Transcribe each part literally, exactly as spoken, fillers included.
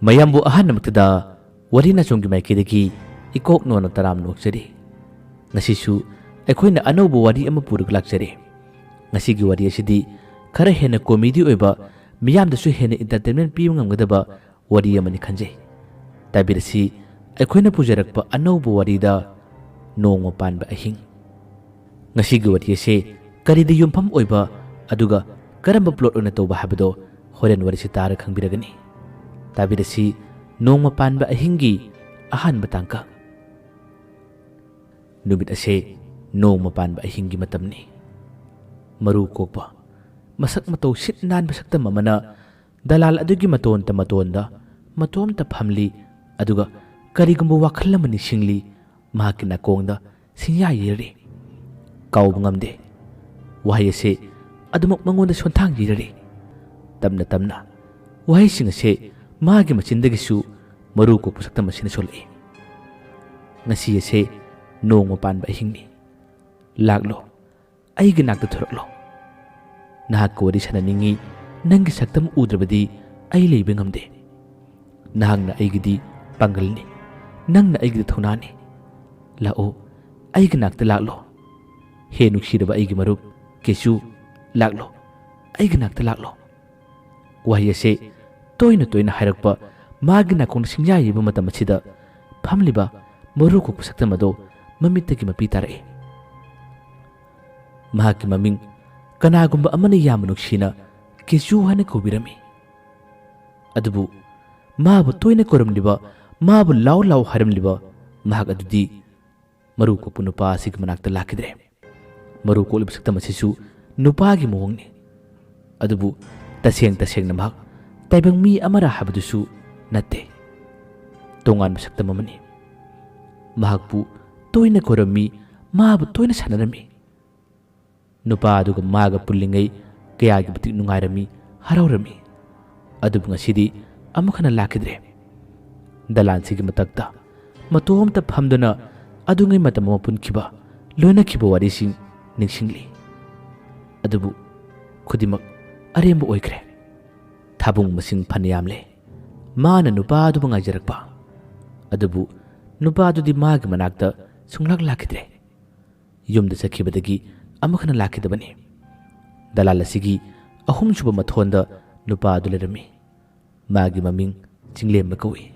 ꯃꯌꯥꯝꯕꯨ ꯑꯍꯥꯟꯕꯃꯛꯇꯗ ꯋꯥꯔꯤ ꯅꯥꯆꯣꯝꯒꯤ ꯃꯥꯏꯀꯩꯗꯒꯤ ꯏꯀꯣꯛ ꯅꯣꯟꯅ ꯇꯔꯥꯝꯅ ꯑꯣꯛꯆꯔꯤ꯫ ꯉꯁꯤꯁꯨ ꯑꯩꯈꯣꯏꯅ ꯑꯅꯧꯕ ꯋꯥꯔꯤ ꯑꯃ ꯄꯨꯔꯒ ꯂꯥꯛꯆꯔꯦ꯫ ꯉꯁꯤꯒꯤ ꯋꯥꯔꯤ ꯑꯁꯤꯗꯤ ꯈꯔ ꯍꯦꯟꯅ ꯀꯣꯃꯦꯗꯤ ꯑꯣꯏꯕ, ꯃꯤꯌꯥꯝꯗꯁꯨ ꯍꯦꯟꯅ ꯏꯟꯇꯔꯇꯦꯟꯃꯦꯟ ꯄꯤꯕ ꯉꯝꯒꯗꯕ ꯋꯥꯔꯤ ꯑꯃꯅꯤ ꯈꯟꯖꯩ꯫ ꯇꯥꯕꯤꯔꯁꯤ ꯑꯩꯈꯣꯏꯅ ꯄꯨꯖꯔꯛꯄ ꯑꯅꯧꯕ ꯋꯥꯔꯤꯗ ꯅꯣꯡꯃ ꯄꯥꯟꯕ ꯑꯍꯤꯡ꯫ ꯉꯁꯤꯒꯤ ꯋꯥꯔꯤ ꯑꯁꯤ ꯀꯔꯤꯗ ꯌꯨꯝꯐꯝ ꯑꯣꯏꯕ, ꯑꯗꯨꯒ ꯀꯔꯝꯕ ꯄ꯭ꯂꯣꯠ ꯑꯣꯏꯅ ꯇꯧꯕ ꯍꯥꯏꯕꯗꯣ ꯍꯣꯔꯦꯟ ꯋꯥꯔꯤꯁꯤ ꯇꯥꯔ ꯈꯪꯕꯤꯔꯒꯅꯤ꯫ ꯇꯥꯕꯤꯔꯁꯤ ꯅꯣꯡꯃ ꯄꯥꯟꯕ ꯑꯍꯤꯡꯒꯤ ꯑꯍꯥꯟꯕ ꯇꯥꯡꯀꯛ꯫ ꯅꯨꯃꯤꯠ ꯑꯁꯦ ꯅꯣꯡꯃ ꯄꯥꯟꯕ ꯑꯍꯤꯡꯒꯤ ꯃꯇꯝꯅꯤ꯫ ꯃꯔꯨ ꯀꯣꯛꯄ, ꯃꯁꯛ ꯃꯇꯧ ꯁꯤꯠ ꯅꯥꯟꯕ ꯁꯛꯇꯝ ꯑꯃꯅ ꯗꯂꯥꯜ ꯑꯗꯨꯒꯤ ꯃꯇꯣꯟꯇ ꯃꯇꯣꯟꯗ ꯃꯇꯣꯝꯇ ꯐꯝꯂꯤ, ꯑꯗꯨꯒ ꯀꯔꯤꯒꯨꯝꯕ ꯋꯥꯈꯜ ꯑꯃ ꯅꯤꯡꯁꯤꯡꯂꯤ꯫ ꯃꯍꯥꯛꯀꯤ ꯅꯥꯀꯣꯡꯗ ꯁꯤꯡꯌꯥ ꯌꯩꯔꯔꯤ꯫ ꯀꯥꯎꯕ ꯉꯝꯗꯦ꯫ ꯋꯥꯍꯩ ꯑꯁꯦ ꯑꯗꯨꯃꯛ ꯃꯉꯣꯟꯗ ꯁꯣꯟꯊꯥꯡ ꯌꯩꯔꯔꯤ꯫ ꯇꯞꯅ ꯇꯞꯅ ꯋꯥꯍꯩꯁꯤꯡ ꯑꯁꯦ ꯃꯥꯒꯤ ꯃꯆꯤꯟꯗꯒꯤꯁꯨ ꯃꯔꯨ ꯀꯣꯛꯄ ꯁꯛꯇꯝ ꯑꯁꯤꯅ ꯁꯣꯜꯂꯛꯏ꯫ "ꯉꯁꯤ ꯑꯁꯦ ꯅꯣꯡꯃ ꯄꯥꯟꯕ ꯑꯍꯤꯡꯅꯤ꯫ ꯂꯥꯛꯂꯣ, ꯑꯩꯒꯤ ꯅꯥꯛꯇ ꯊꯣꯔꯛꯂꯣ꯫ ꯅꯍꯥꯛꯀ ꯋꯥꯔꯤ ꯁꯥꯟꯅꯅꯤꯡꯏ꯫ ꯅꯪꯒꯤ ꯁꯛꯇꯝ ꯎꯗ꯭ꯔꯕꯗꯤ ꯑꯩ ꯂꯩꯕ ꯉꯝꯗꯦ꯫ ꯅꯍꯥꯛꯅ ꯑꯩꯒꯤꯗꯤ ꯄꯥꯡꯒꯜꯅꯤ, ꯅꯪꯅ ꯑꯩꯒꯤꯗꯤ ꯊꯧꯅꯥꯅꯤ꯫ ꯂꯥꯛꯑꯣ, ꯑꯩꯒꯤ ꯅꯥꯛꯇ ꯂꯥꯛꯂꯣ꯫ ꯍꯦ ꯅꯨꯡꯁꯤꯔꯕ ꯑꯩꯒꯤ ꯃꯔꯨꯞ ꯀꯦꯁꯨ, ꯂꯥꯛꯂꯣ, ꯑꯩꯒꯤ ꯅꯥꯛꯇ ꯂꯥꯛꯂꯣ"꯫ ꯋꯥꯍꯩ ꯑꯁꯦ ꯇꯣꯏꯅ ꯇꯣꯏꯅ ꯍꯥꯏꯔꯛꯄ ꯃꯥꯒꯤ ꯅꯥꯀꯣꯡꯗ ꯁꯤꯡꯌꯥ ꯌꯩꯕ ꯃꯇꯝ ꯑꯁꯤꯗ ꯐꯝꯂꯤꯕ ꯃꯔꯨ ꯀꯣꯛꯄ ꯁꯛꯇꯝ ꯑꯗꯣ ꯃꯃꯤꯠꯇꯒꯤ ꯃꯄꯤ ꯇꯥꯔꯛꯏ꯫ ꯃꯍꯥꯛꯀꯤ ꯃꯃꯤꯡ ꯀꯅꯥꯒꯨꯝꯕ ꯑꯃꯅ ꯌꯥꯝꯅ ꯅꯨꯡꯁꯤꯅ ꯀꯦꯁꯨ ꯍꯥꯏꯅ ꯀꯧꯕꯤꯔꯝꯃꯤ꯫ ꯑꯗꯨꯕꯨ ꯃꯥꯕꯨ ꯇꯣꯏꯅ ꯀꯧꯔꯝꯂꯤꯕ, ꯃꯥꯕꯨ ꯂꯥꯎ ꯂꯥꯎ ꯍꯥꯏꯔꯝꯂꯤꯕ ꯃꯍꯥꯛ ꯑꯗꯨꯗꯤ ꯃꯔꯨ ꯀꯣꯛꯄ ꯅꯨꯄꯥ ꯑꯁꯤꯒꯤ ꯃꯅꯥꯛꯇ ꯂꯥꯛꯈꯤꯗ꯭ꯔꯦ꯫ ꯃꯔꯨ ꯀꯣꯛꯂꯤꯕ ꯁꯛꯇꯝ ꯑꯁꯤꯁꯨ ꯅꯨꯄꯥꯒꯤ ꯃꯑꯣꯡꯅꯤ꯫ ꯑꯗꯨꯕꯨ ꯇꯁꯦꯡ ꯇꯁꯦꯡꯅ ꯃꯍꯥꯛ ꯇꯥꯏꯕꯪ ꯃꯤ ꯑꯃꯔ ꯍꯥꯏꯕꯗꯨꯁꯨ ꯅꯠꯇꯦ꯫ ꯇꯣꯉꯥꯟꯕ ꯁꯛꯇꯝ ꯑꯃꯅꯤ꯫ ꯃꯍꯥꯛꯄꯨ ꯇꯣꯏꯅ ꯀꯧꯔꯝꯃꯤ, ꯃꯥꯕꯨ ꯇꯣꯏꯅ ꯁꯥꯟꯅꯔꯝꯃꯤ꯫ ꯅꯨꯄꯥ ꯑꯗꯨꯒ ꯃꯥꯒ ꯄꯨꯜꯂꯤꯉꯩ ꯀꯌꯥꯒꯤ ꯃꯇꯤꯛ ꯅꯨꯡꯉꯥꯏꯔꯝꯃꯤ, ꯍꯔꯥꯎꯔꯝꯃꯤ꯫ ꯑꯗꯨꯕꯨ ꯉꯁꯤꯗꯤ ꯑꯃꯨꯛ ꯍꯟꯅ ꯂꯥꯛꯈꯤꯗ꯭ꯔꯦ꯫ ꯗꯂꯥꯟꯁꯤꯒꯤ ꯃꯊꯛꯇ ꯃꯇꯣꯝꯇ ꯐꯝꯗꯨꯅ ꯑꯗꯨꯉꯩ ꯃꯇꯝ ꯑꯃ ꯄꯨꯟꯈꯤꯕ, ꯂꯣꯏꯅꯈꯤꯕ ꯋꯥꯔꯤꯁꯤꯡ ꯅꯤꯡꯁꯤꯡꯂꯤ꯫ ꯑꯗꯨꯕꯨ ꯈꯨꯗꯤꯡꯃꯛ ꯑꯔꯦꯝꯕ ꯑꯣꯏꯈ꯭ꯔꯦ꯫ ꯊꯥꯕꯨꯡ ꯃꯁꯤꯡ ꯐꯅ ꯌꯥꯝꯂꯦ꯫ ꯃꯥꯅ ꯅꯨꯄꯥꯗꯨꯕꯨ ꯉꯥꯏꯖꯔꯛꯄ꯫ ꯑꯗꯨꯕꯨ ꯅꯨꯄꯥꯗꯨꯗꯤ ꯃꯥꯒꯤ ꯃꯅꯥꯛꯇ ꯁꯨꯡꯂꯥꯛ ꯂꯥꯛꯈꯤꯗ꯭ꯔꯦ꯫ ꯌꯨꯝꯗ ꯆꯠꯈꯤꯕꯗꯒꯤ ꯑꯃꯨꯛ ꯍꯟꯅ ꯂꯥꯛꯈꯤꯗꯕꯅꯤ꯫ ꯗꯂꯥꯜ ꯑꯁꯤꯒꯤ ꯑꯍꯨꯝꯁꯨꯕ ꯃꯊꯣꯟꯗ ꯅꯨꯄꯥ ꯑꯗꯨ ꯂꯩꯔꯝꯃꯤ꯫ ꯃꯥꯒꯤ ꯃꯃꯤꯡ ꯆꯤꯡꯂꯦꯝꯕ ꯀꯧꯏ꯫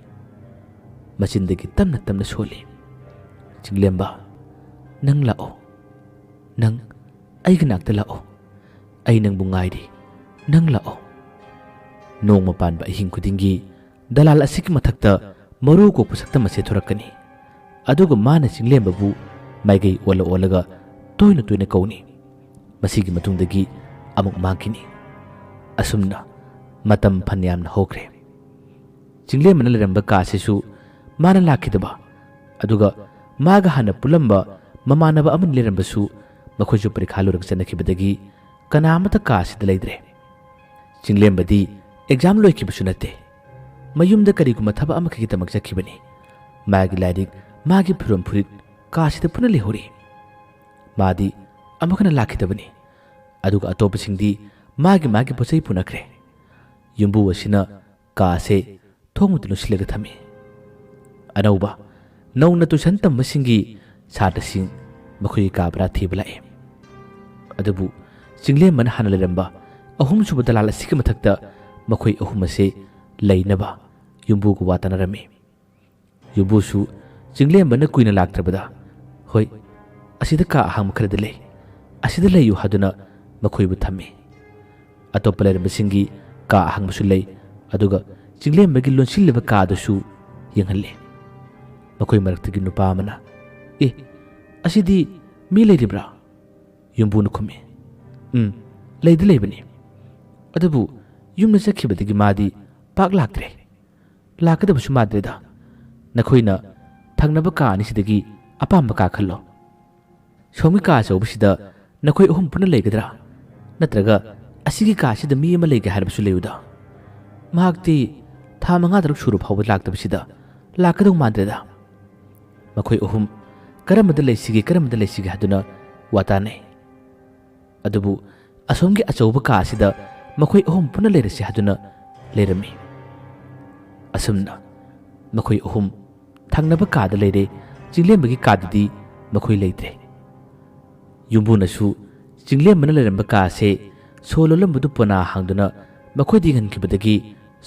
ꯃꯆꯤꯟꯗꯒꯤ ꯇꯞꯅ ꯇꯞꯅ ꯁꯣꯜꯂꯤ, "ꯆꯤꯡꯂꯦꯝꯕ, ꯅꯪ ꯂꯥꯛꯑꯣ꯫ ꯅꯪ ꯑꯩꯒꯤ ꯅꯥꯛꯇ ꯂꯥꯛꯑꯣ꯫ ꯑꯩ ꯅꯪꯕꯨ ꯉꯥꯏꯔꯤ꯫ ꯅꯪ ꯂꯥꯛꯑꯣ꯫" ꯅꯣꯡꯃ ꯄꯥꯟꯕ ꯑꯍꯤꯡ ꯈꯨꯗꯤꯡꯒꯤ ꯗꯂꯥꯜ ꯑꯁꯤꯒꯤ ꯃꯊꯛꯇ ꯃꯔꯨ ꯀꯣꯛꯄ ꯁꯛꯇꯝ ꯑꯁꯤ ꯊꯣꯔꯛꯀꯅꯤ꯫ ꯑꯗꯨꯒ ꯃꯥꯅ ꯆꯤꯡꯂꯦꯝꯕꯕꯨ ꯃꯥꯏꯀꯩ ꯑꯣꯜꯂ ꯑꯣꯜꯂꯒ ꯇꯣꯏꯅ ꯇꯣꯏꯅ ꯀꯧꯅꯤ꯫ ꯃꯁꯤꯒꯤ ꯃꯇꯨꯡꯗꯒꯤ ꯑꯃꯨꯛ ꯃꯥꯡꯈꯤꯅꯤ꯫ ꯑꯁꯨꯝꯅ ꯃꯇꯝ ꯐꯅꯌꯥꯝꯅ ꯍꯧꯈ꯭ꯔꯦ꯫ ꯆꯤꯡꯂꯦꯝꯕꯅ ꯂꯩꯔꯝꯕ ꯀꯥ ꯑꯁꯤꯁꯨ ꯃꯥꯅ ꯂꯥꯛꯈꯤꯗꯕ, ꯑꯗꯨꯒ ꯃꯥꯒ ꯍꯥꯟꯅ ꯄꯨꯜꯂꯝꯕ ꯃꯃꯥꯟꯅꯕ ꯑꯃꯅꯤ ꯂꯩꯔꯝꯕꯁꯨ, ꯃꯈꯣꯏꯁꯨ ꯄꯔꯤꯈꯥ ꯂꯣꯏꯔꯒ ꯆꯠꯅꯈꯤꯕꯗꯒꯤ ꯀꯅꯥ ꯑꯃꯠꯇ ꯀꯥ ꯑꯁꯤꯗ ꯂꯩꯇ꯭ꯔꯦ꯫ ꯆꯤꯡꯂꯦꯝꯕꯗꯤ ꯑꯦꯛꯖꯥꯝ ꯂꯣꯏꯈꯤꯕꯁꯨ ꯅꯠꯇꯦ꯫ ꯃꯌꯨꯝꯗ ꯀꯔꯤꯒꯨꯝꯕ ꯊꯕꯛ ꯑꯃꯈꯛꯀꯤꯗꯃꯛ ꯆꯠꯈꯤꯕꯅꯤ꯫ ꯃꯥꯒꯤ ꯂꯥꯏꯔꯤꯛ, ꯃꯥꯒꯤ ꯐꯤꯔꯣꯜ ꯐꯨꯔꯤꯠ ꯀꯥ ꯑꯁꯤꯗ ꯄꯨꯟꯅ ꯂꯩꯍꯧꯔꯤ꯫ ꯃꯥꯗꯤ ꯑꯃꯨꯛ ꯍꯟꯅ ꯂꯥꯛꯈꯤꯗꯕꯅꯤ꯫ ꯑꯗꯨꯒ ꯑꯇꯣꯞꯄꯁꯤꯡꯗꯤ ꯃꯥꯒꯤ ꯃꯥꯒꯤ ꯄꯣꯠ ꯆꯩ ꯄꯨꯅꯈ꯭ꯔꯦ꯫ ꯌꯨꯝꯕꯨ ꯑꯁꯤꯅ ꯀꯥ ꯑꯁꯦ ꯊꯣꯡ ꯑꯗꯨ ꯂꯣꯟꯁꯤꯜꯂꯒ ꯊꯝꯃꯤ꯫ ꯑꯅꯧꯕ, ꯅꯧꯅ ꯇꯨꯏꯁꯟ ꯇꯝꯕꯁꯤꯡꯒꯤ ꯁꯥꯇ꯭ꯔꯁꯤꯡ ꯃꯈꯣꯏꯒꯤ ꯀꯥ ꯚꯔꯥ ꯊꯤꯕ ꯂꯥꯛꯏ꯫ ꯑꯗꯨꯕꯨ ꯆꯤꯡꯂꯦꯝꯕꯅ ꯍꯥꯟꯅ ꯂꯩꯔꯝꯕ ꯑꯍꯨꯝꯁꯨꯕ ꯗꯂꯥꯜ ꯑꯁꯤꯒꯤ ꯃꯊꯛꯇ ꯃꯈꯣꯏ ꯑꯍꯨꯝ ꯑꯁꯦ ꯂꯩꯅꯕ ꯌꯨꯝꯕꯨꯒ ꯋꯥ ꯇꯥꯅꯔꯝꯃꯤ꯫ ꯌꯨꯝꯕꯨꯁꯨ ꯆꯤꯡꯂꯦꯝꯕꯅ ꯀꯨꯏꯅ ꯂꯥꯛꯇ꯭ꯔꯕꯗ, "ꯍꯣꯏ, ꯑꯁꯤꯗ ꯀꯥ ꯑꯍꯥꯡꯕ ꯈꯔꯗꯤ ꯂꯩ, ꯑꯁꯤꯗ ꯂꯩꯌꯨ" ꯍꯥꯏꯗꯨꯅ ꯃꯈꯣꯏꯕꯨ ꯊꯝꯃꯤ꯫ ꯑꯇꯣꯞꯄ ꯂꯩꯔꯝꯕꯁꯤꯡꯒꯤ ꯀꯥ ꯑꯍꯥꯡꯕꯁꯨ ꯂꯩ, ꯑꯗꯨꯒ ꯆꯤꯡꯂꯦꯝꯕꯒꯤ ꯂꯣꯟꯁꯤꯜꯂꯤꯕ ꯀꯥꯗꯨꯁꯨ ꯌꯦꯡꯍꯜꯂꯤ꯫ ꯃꯈꯣꯏ ꯃꯔꯛꯇꯒꯤ ꯅꯨꯄꯥ ꯑꯃꯅ, "ꯑꯦ, ꯑꯁꯤꯗꯤ ꯃꯤ ꯂꯩꯔꯤꯕ꯭ꯔꯥ?" ꯌꯨꯝꯕꯨꯅ ꯈꯨꯝꯃꯤ, "ꯎꯝ, ꯂꯩꯗꯤ ꯂꯩꯕꯅꯤ, ꯑꯗꯨꯕꯨ ꯌꯨꯝꯗ ꯆꯠꯈꯤꯕꯗꯒꯤ ꯃꯥꯗꯤ ꯄꯥꯛ ꯂꯥꯛꯇ꯭ꯔꯦ꯫ ꯂꯥꯛꯀꯗꯕꯁꯨ ꯃꯥꯟꯗ꯭ꯔꯦꯗ꯫ ꯅꯈꯣꯏꯅ ꯊꯪꯅꯕ ꯀꯥ ꯑꯅꯤꯁꯤꯗꯒꯤ ꯑꯄꯥꯝꯕ ꯀꯥ ꯈꯜꯂꯣ꯫ ꯁꯣꯝꯒꯤ ꯀꯥ ꯑꯆꯧꯕꯁꯤꯗ ꯅꯈꯣꯏ ꯑꯍꯨꯝ ꯄꯨꯟꯅ ꯂꯩꯒꯗ꯭ꯔꯥ? ꯅꯠꯇ꯭ꯔꯒ ꯑꯁꯤꯒꯤ ꯀꯥꯁꯤꯗ ꯃꯤ ꯑꯃ ꯂꯩꯒꯦ ꯍꯥꯏꯔꯕꯁꯨ ꯂꯩꯌꯨꯗ꯫ ꯃꯍꯥꯛꯇꯤ ꯊꯥ ꯃꯉꯥ ꯇꯔꯨꯛ ꯁꯨꯔ ꯐꯥꯎꯕ ꯂꯥꯛꯇꯕꯁꯤꯗ ꯂꯥꯛꯀꯗꯧ ꯃꯥꯟꯗ꯭ꯔꯦꯗ꯫" ꯃꯈꯣꯏ ꯑꯍꯨꯝ ꯀꯔꯝꯕꯗ ꯂꯩꯁꯤꯒꯦ, ꯀꯔꯝꯕꯗ ꯂꯩꯁꯤꯒꯦ ꯍꯥꯏꯗꯨꯅ ꯋꯥ ꯇꯥꯅꯩ꯫ ꯑꯗꯨꯕꯨ ꯑꯁꯣꯝꯒꯤ ꯑꯆꯧꯕ ꯀꯥ ꯑꯁꯤꯗ ꯃꯈꯣꯏ ꯑꯍꯨꯝ ꯄꯨꯟꯅ ꯂꯩꯔꯁꯤ ꯍꯥꯏꯗꯨꯅ ꯂꯩꯔꯝꯃꯤ꯫ ꯑꯁꯨꯝꯅ ꯃꯈꯣꯏ ꯑꯍꯨꯝ ꯊꯪꯅꯕ ꯀꯥꯗ ꯂꯩꯔꯦ, ꯆꯤꯡꯂꯦꯝꯕꯒꯤ ꯀꯥꯗꯗꯤ ꯃꯈꯣꯏ ꯂꯩꯇ꯭ꯔꯦ꯫ ꯌꯨꯝꯕꯨꯅꯁꯨ ꯆꯤꯡꯂꯦꯝꯕꯅ ꯂꯩꯔꯝꯕ ꯀꯥꯁꯦ ꯁꯣ ꯂꯣꯜꯂꯝꯕꯗꯨ ꯄꯣꯅꯥ ꯍꯥꯡꯗꯨꯅ ꯃꯈꯣꯏꯗ ꯌꯦꯡꯍꯟꯈꯤꯕꯗꯒꯤ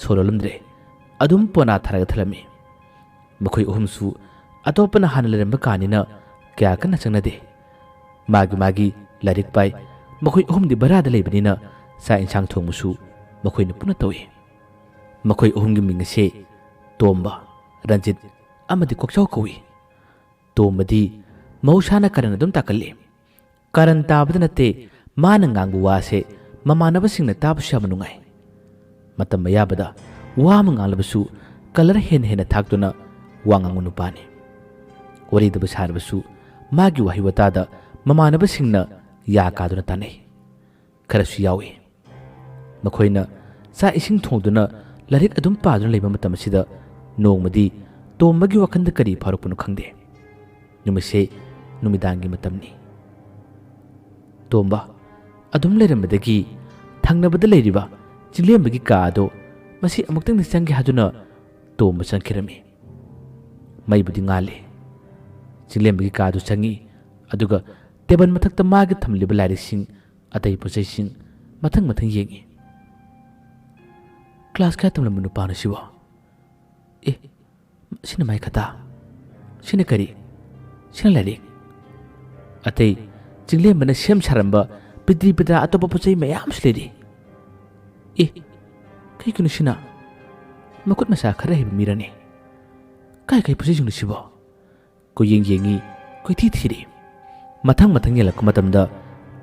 ꯁꯣ ꯂꯣꯜꯂꯝꯗ꯭ꯔꯦ꯫ ꯑꯗꯨꯝ ꯄꯣꯅꯥ ꯊꯥꯔꯒ ꯊꯝꯂꯝꯃꯤ꯫ ꯃꯈꯣꯏ ꯑꯍꯨꯝꯁꯨ ꯑꯇꯣꯞꯄꯅ ꯍꯥꯟꯅ ꯂꯩꯔꯝꯕ ꯀꯥꯅꯤꯅ ꯀꯌꯥ ꯀꯟꯅ ꯆꯪꯅꯗꯦ꯫ ꯃꯥꯒꯤ ꯃꯥꯒꯤ ꯂꯥꯏꯔꯤꯛ ꯄꯥꯏ꯫ ꯃꯈꯣꯏ ꯑꯍꯨꯝꯗꯤ ꯚꯔꯥꯗ ꯂꯩꯕꯅꯤꯅ ꯆꯥꯛ ꯏꯟꯁꯥꯡ ꯊꯣꯡꯕꯁꯨ ꯃꯈꯣꯏꯅ ꯄꯨꯟꯅ ꯇꯧꯏ꯫ ꯃꯈꯣꯏ ꯑꯍꯨꯝꯒꯤ ꯃꯤꯡ ꯑꯁꯦ ꯇꯣꯝꯕ, ꯔꯟꯖꯤꯠ ꯑꯃꯗꯤ ꯀꯣꯛꯆꯥꯎ ꯀꯧꯏ꯫ ꯇꯣꯝꯕꯗꯤ ꯃꯍꯧꯁꯥꯅ ꯀꯔꯟ ꯑꯗꯨꯝ ꯇꯥꯀꯜꯂꯤ꯫ ꯀꯔꯟ ꯇꯥꯕꯗ ꯅꯠꯇꯦ, ꯃꯥꯅ ꯉꯥꯡꯕ ꯋꯥꯁꯦ ꯃꯃꯥꯟꯅꯕꯁꯤꯡꯅ ꯇꯥꯕꯁꯨ ꯌꯥꯝꯅ ꯅꯨꯡꯉꯥꯏ꯫ ꯃꯇꯝ ꯑꯌꯥꯕꯗ ꯋꯥ ꯑꯃ ꯉꯥꯡꯂꯕꯁꯨ ꯀꯂꯔ ꯍꯦꯟꯅ ꯍꯦꯟꯅ ꯊꯥꯛꯇꯨꯅ ꯋꯥ ꯉꯥꯡꯕ ꯅꯨꯄꯥꯅꯤ꯫ ꯋꯥꯔꯤꯗꯕꯨ ꯁꯥꯔꯕꯁꯨ ꯃꯥꯒꯤ ꯋꯥꯍꯩ ꯋꯥꯇꯥꯗ ꯃꯃꯥꯟꯅꯕꯁꯤꯡꯅ ꯌꯥ ꯀꯥꯗꯨꯅ ꯇꯥꯅꯩ꯫ ꯈꯔꯁꯨ ꯌꯥꯎꯏ꯫ ꯃꯈꯣꯏꯅ ꯆꯥꯛ ꯏꯁꯤꯡ ꯊꯣꯡꯗꯨꯅ ꯂꯥꯏꯔꯤꯛ ꯑꯗꯨꯝ ꯄꯥꯗꯨꯅ ꯂꯩꯕ ꯃꯇꯝ ꯑꯁꯤꯗ ꯅꯣꯡꯃꯗꯤ ꯇꯣꯝꯕꯒꯤ ꯋꯥꯈꯜꯗ ꯀꯔꯤ ꯐꯥꯎꯔꯛꯄꯅꯣ ꯈꯪꯗꯦ꯫ ꯅꯨꯃꯤꯠꯁꯦ ꯅꯨꯃꯤꯗꯥꯡꯒꯤ ꯃꯇꯝꯅꯤ꯫ ꯇꯣꯝꯕ, ꯑꯗꯨꯝ ꯂꯩꯔꯝꯕꯗꯒꯤ ꯊꯪꯅꯕꯗ ꯂꯩꯔꯤꯕ ꯆꯤꯡꯂꯦꯝꯕꯒꯤ ꯀꯥ ꯑꯗꯣ ꯃꯁꯤ ꯑꯃꯨꯛꯇꯪꯗꯤ ꯆꯪꯒꯦ ꯍꯥꯏꯗꯨꯅ ꯇꯣꯝꯕ ꯆꯪꯈꯤꯔꯝꯃꯤ꯫ ꯃꯩꯕꯨꯗꯤ ꯉꯥꯜꯂꯤ꯫ ꯆꯤꯡꯂꯦꯝꯕꯒꯤ ꯀꯥꯗꯨ ꯆꯪꯉꯤ, ꯑꯗꯨꯒ ꯇꯦꯕꯜ ꯃꯊꯛꯇ ꯃꯥꯒꯤ ꯊꯝꯂꯤꯕ ꯂꯥꯏꯔꯤꯛꯁꯤꯡ, ꯑꯇꯩ ꯄꯣꯠꯆꯩꯁꯤꯡ ꯃꯊꯪ ꯃꯊꯪ ꯌꯦꯡꯉꯤ꯫ "ꯀ꯭ꯂꯥꯁ ꯀꯌꯥ ꯇꯝꯂꯝꯕ ꯅꯨꯄꯥꯅꯣ ꯁꯤꯕꯣ? ꯑꯦ, ꯁꯤꯅ ꯃꯥꯏ ꯈꯇꯥ, ꯁꯤꯅ ꯀꯔꯤ, ꯁꯤꯅ ꯂꯥꯏꯔꯤꯛ꯫ ꯑꯇꯩ ꯆꯤꯡꯂꯦꯝꯕꯅ ꯁꯦꯝ ꯁꯥꯔꯝꯕ ꯄꯤꯇ꯭ꯔꯤ ꯄꯤꯇ꯭ꯔꯥ ꯑꯇꯣꯞꯄ ꯄꯣꯠ ꯆꯩ ꯃꯌꯥꯝꯁꯨ ꯂꯩꯔꯤ꯫ ꯑꯦ, ꯀꯩꯒꯤꯅꯣ ꯁꯤꯅ? ꯃꯈꯨꯠ ꯃꯁꯥ ꯈꯔ ꯍꯩꯕ ꯃꯤꯔꯅꯦ? ꯀꯥꯏ ꯀꯥꯏ ꯄꯣꯠ ꯆꯩꯁꯤꯡꯅꯣ ꯁꯤꯕꯣ?" ꯀꯣꯏꯌꯦꯡ ꯌꯦꯡꯉꯤ, ꯀꯣꯏꯊꯤ ꯊꯤꯔꯤ꯫ ꯃꯊꯪ ꯃꯊꯪ ꯌꯦꯡꯂꯛꯄ ꯃꯇꯝꯗ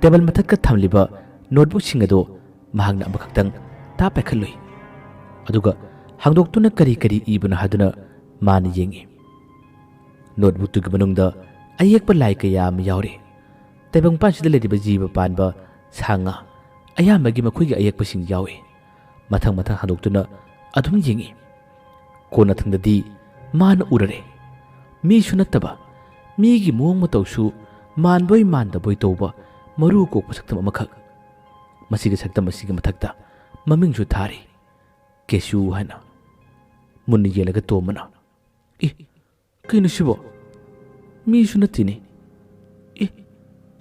ꯇꯦꯕꯜ ꯃꯊꯛꯇ ꯊꯝꯂꯤꯕ ꯅꯣꯠꯕꯨꯛꯁꯤꯡ ꯑꯗꯨ ꯃꯍꯥꯛꯅ ꯑꯃꯈꯛꯇꯪ ꯇꯥꯞ ꯄꯥꯏꯈꯠꯂꯨꯏ꯫ ꯑꯗꯨꯒ ꯍꯥꯡꯗꯣꯛꯇꯨꯅ ꯀꯔꯤ ꯀꯔꯤ ꯏꯕꯅꯣ ꯍꯥꯏꯗꯨꯅ ꯃꯥꯅ ꯌꯦꯡꯉꯤ꯫ ꯅꯣꯠꯕꯨꯛꯇꯨꯒꯤ ꯃꯅꯨꯡꯗ ꯑꯌꯦꯛꯄ ꯂꯥꯏ ꯀꯌꯥ ꯑꯃ ꯌꯥꯎꯔꯤ꯫ ꯇꯥꯏꯕꯪꯄꯥꯟꯁꯤꯗ ꯂꯩꯔꯤꯕ ꯖꯤꯕ ꯄꯥꯟꯕ ꯁꯥ ꯉꯥ ꯑꯌꯥꯝꯕꯒꯤ ꯃꯈꯣꯏꯒꯤ ꯑꯌꯦꯛꯄꯁꯤꯡ ꯌꯥꯎꯏ꯫ ꯃꯊꯪ ꯃꯊꯪ ꯍꯥꯡꯗꯣꯛꯇꯨꯅ ꯑꯗꯨꯝ ꯌꯦꯡꯏ꯫ ꯀꯣꯟꯅꯊꯪꯗꯗꯤ ꯃꯥꯅ ꯎꯔꯔꯦ꯫ ꯃꯤꯁꯨ ꯅꯠꯇꯕ, ꯃꯤꯒꯤ ꯃꯑꯣꯡ ꯃꯇꯧꯁꯨ ꯃꯥꯟꯕꯣꯏ ꯃꯥꯟꯗꯕꯣꯏ ꯇꯧꯕ ꯃꯔꯨ ꯀꯣꯛꯄ ꯁꯛꯇꯝ ꯑꯃꯈꯛ꯫ ꯃꯁꯤꯒꯤ ꯁꯛꯇꯝ ꯑꯁꯤꯒꯤ ꯃꯊꯛꯇ ꯃꯃꯤꯡꯁꯨ ꯊꯥꯔꯤ, ꯀꯦꯁꯨ ꯍꯥꯏꯅ꯫ ꯃꯨꯟꯅ ꯌꯦꯡꯂꯒ ꯇꯣꯝꯕꯅ, "ꯑꯦ, ꯀꯩꯅꯣ ꯁꯤꯕꯣ? ꯃꯤꯁꯨ ꯅꯠꯇꯦꯅꯦ꯫ ꯑꯦ,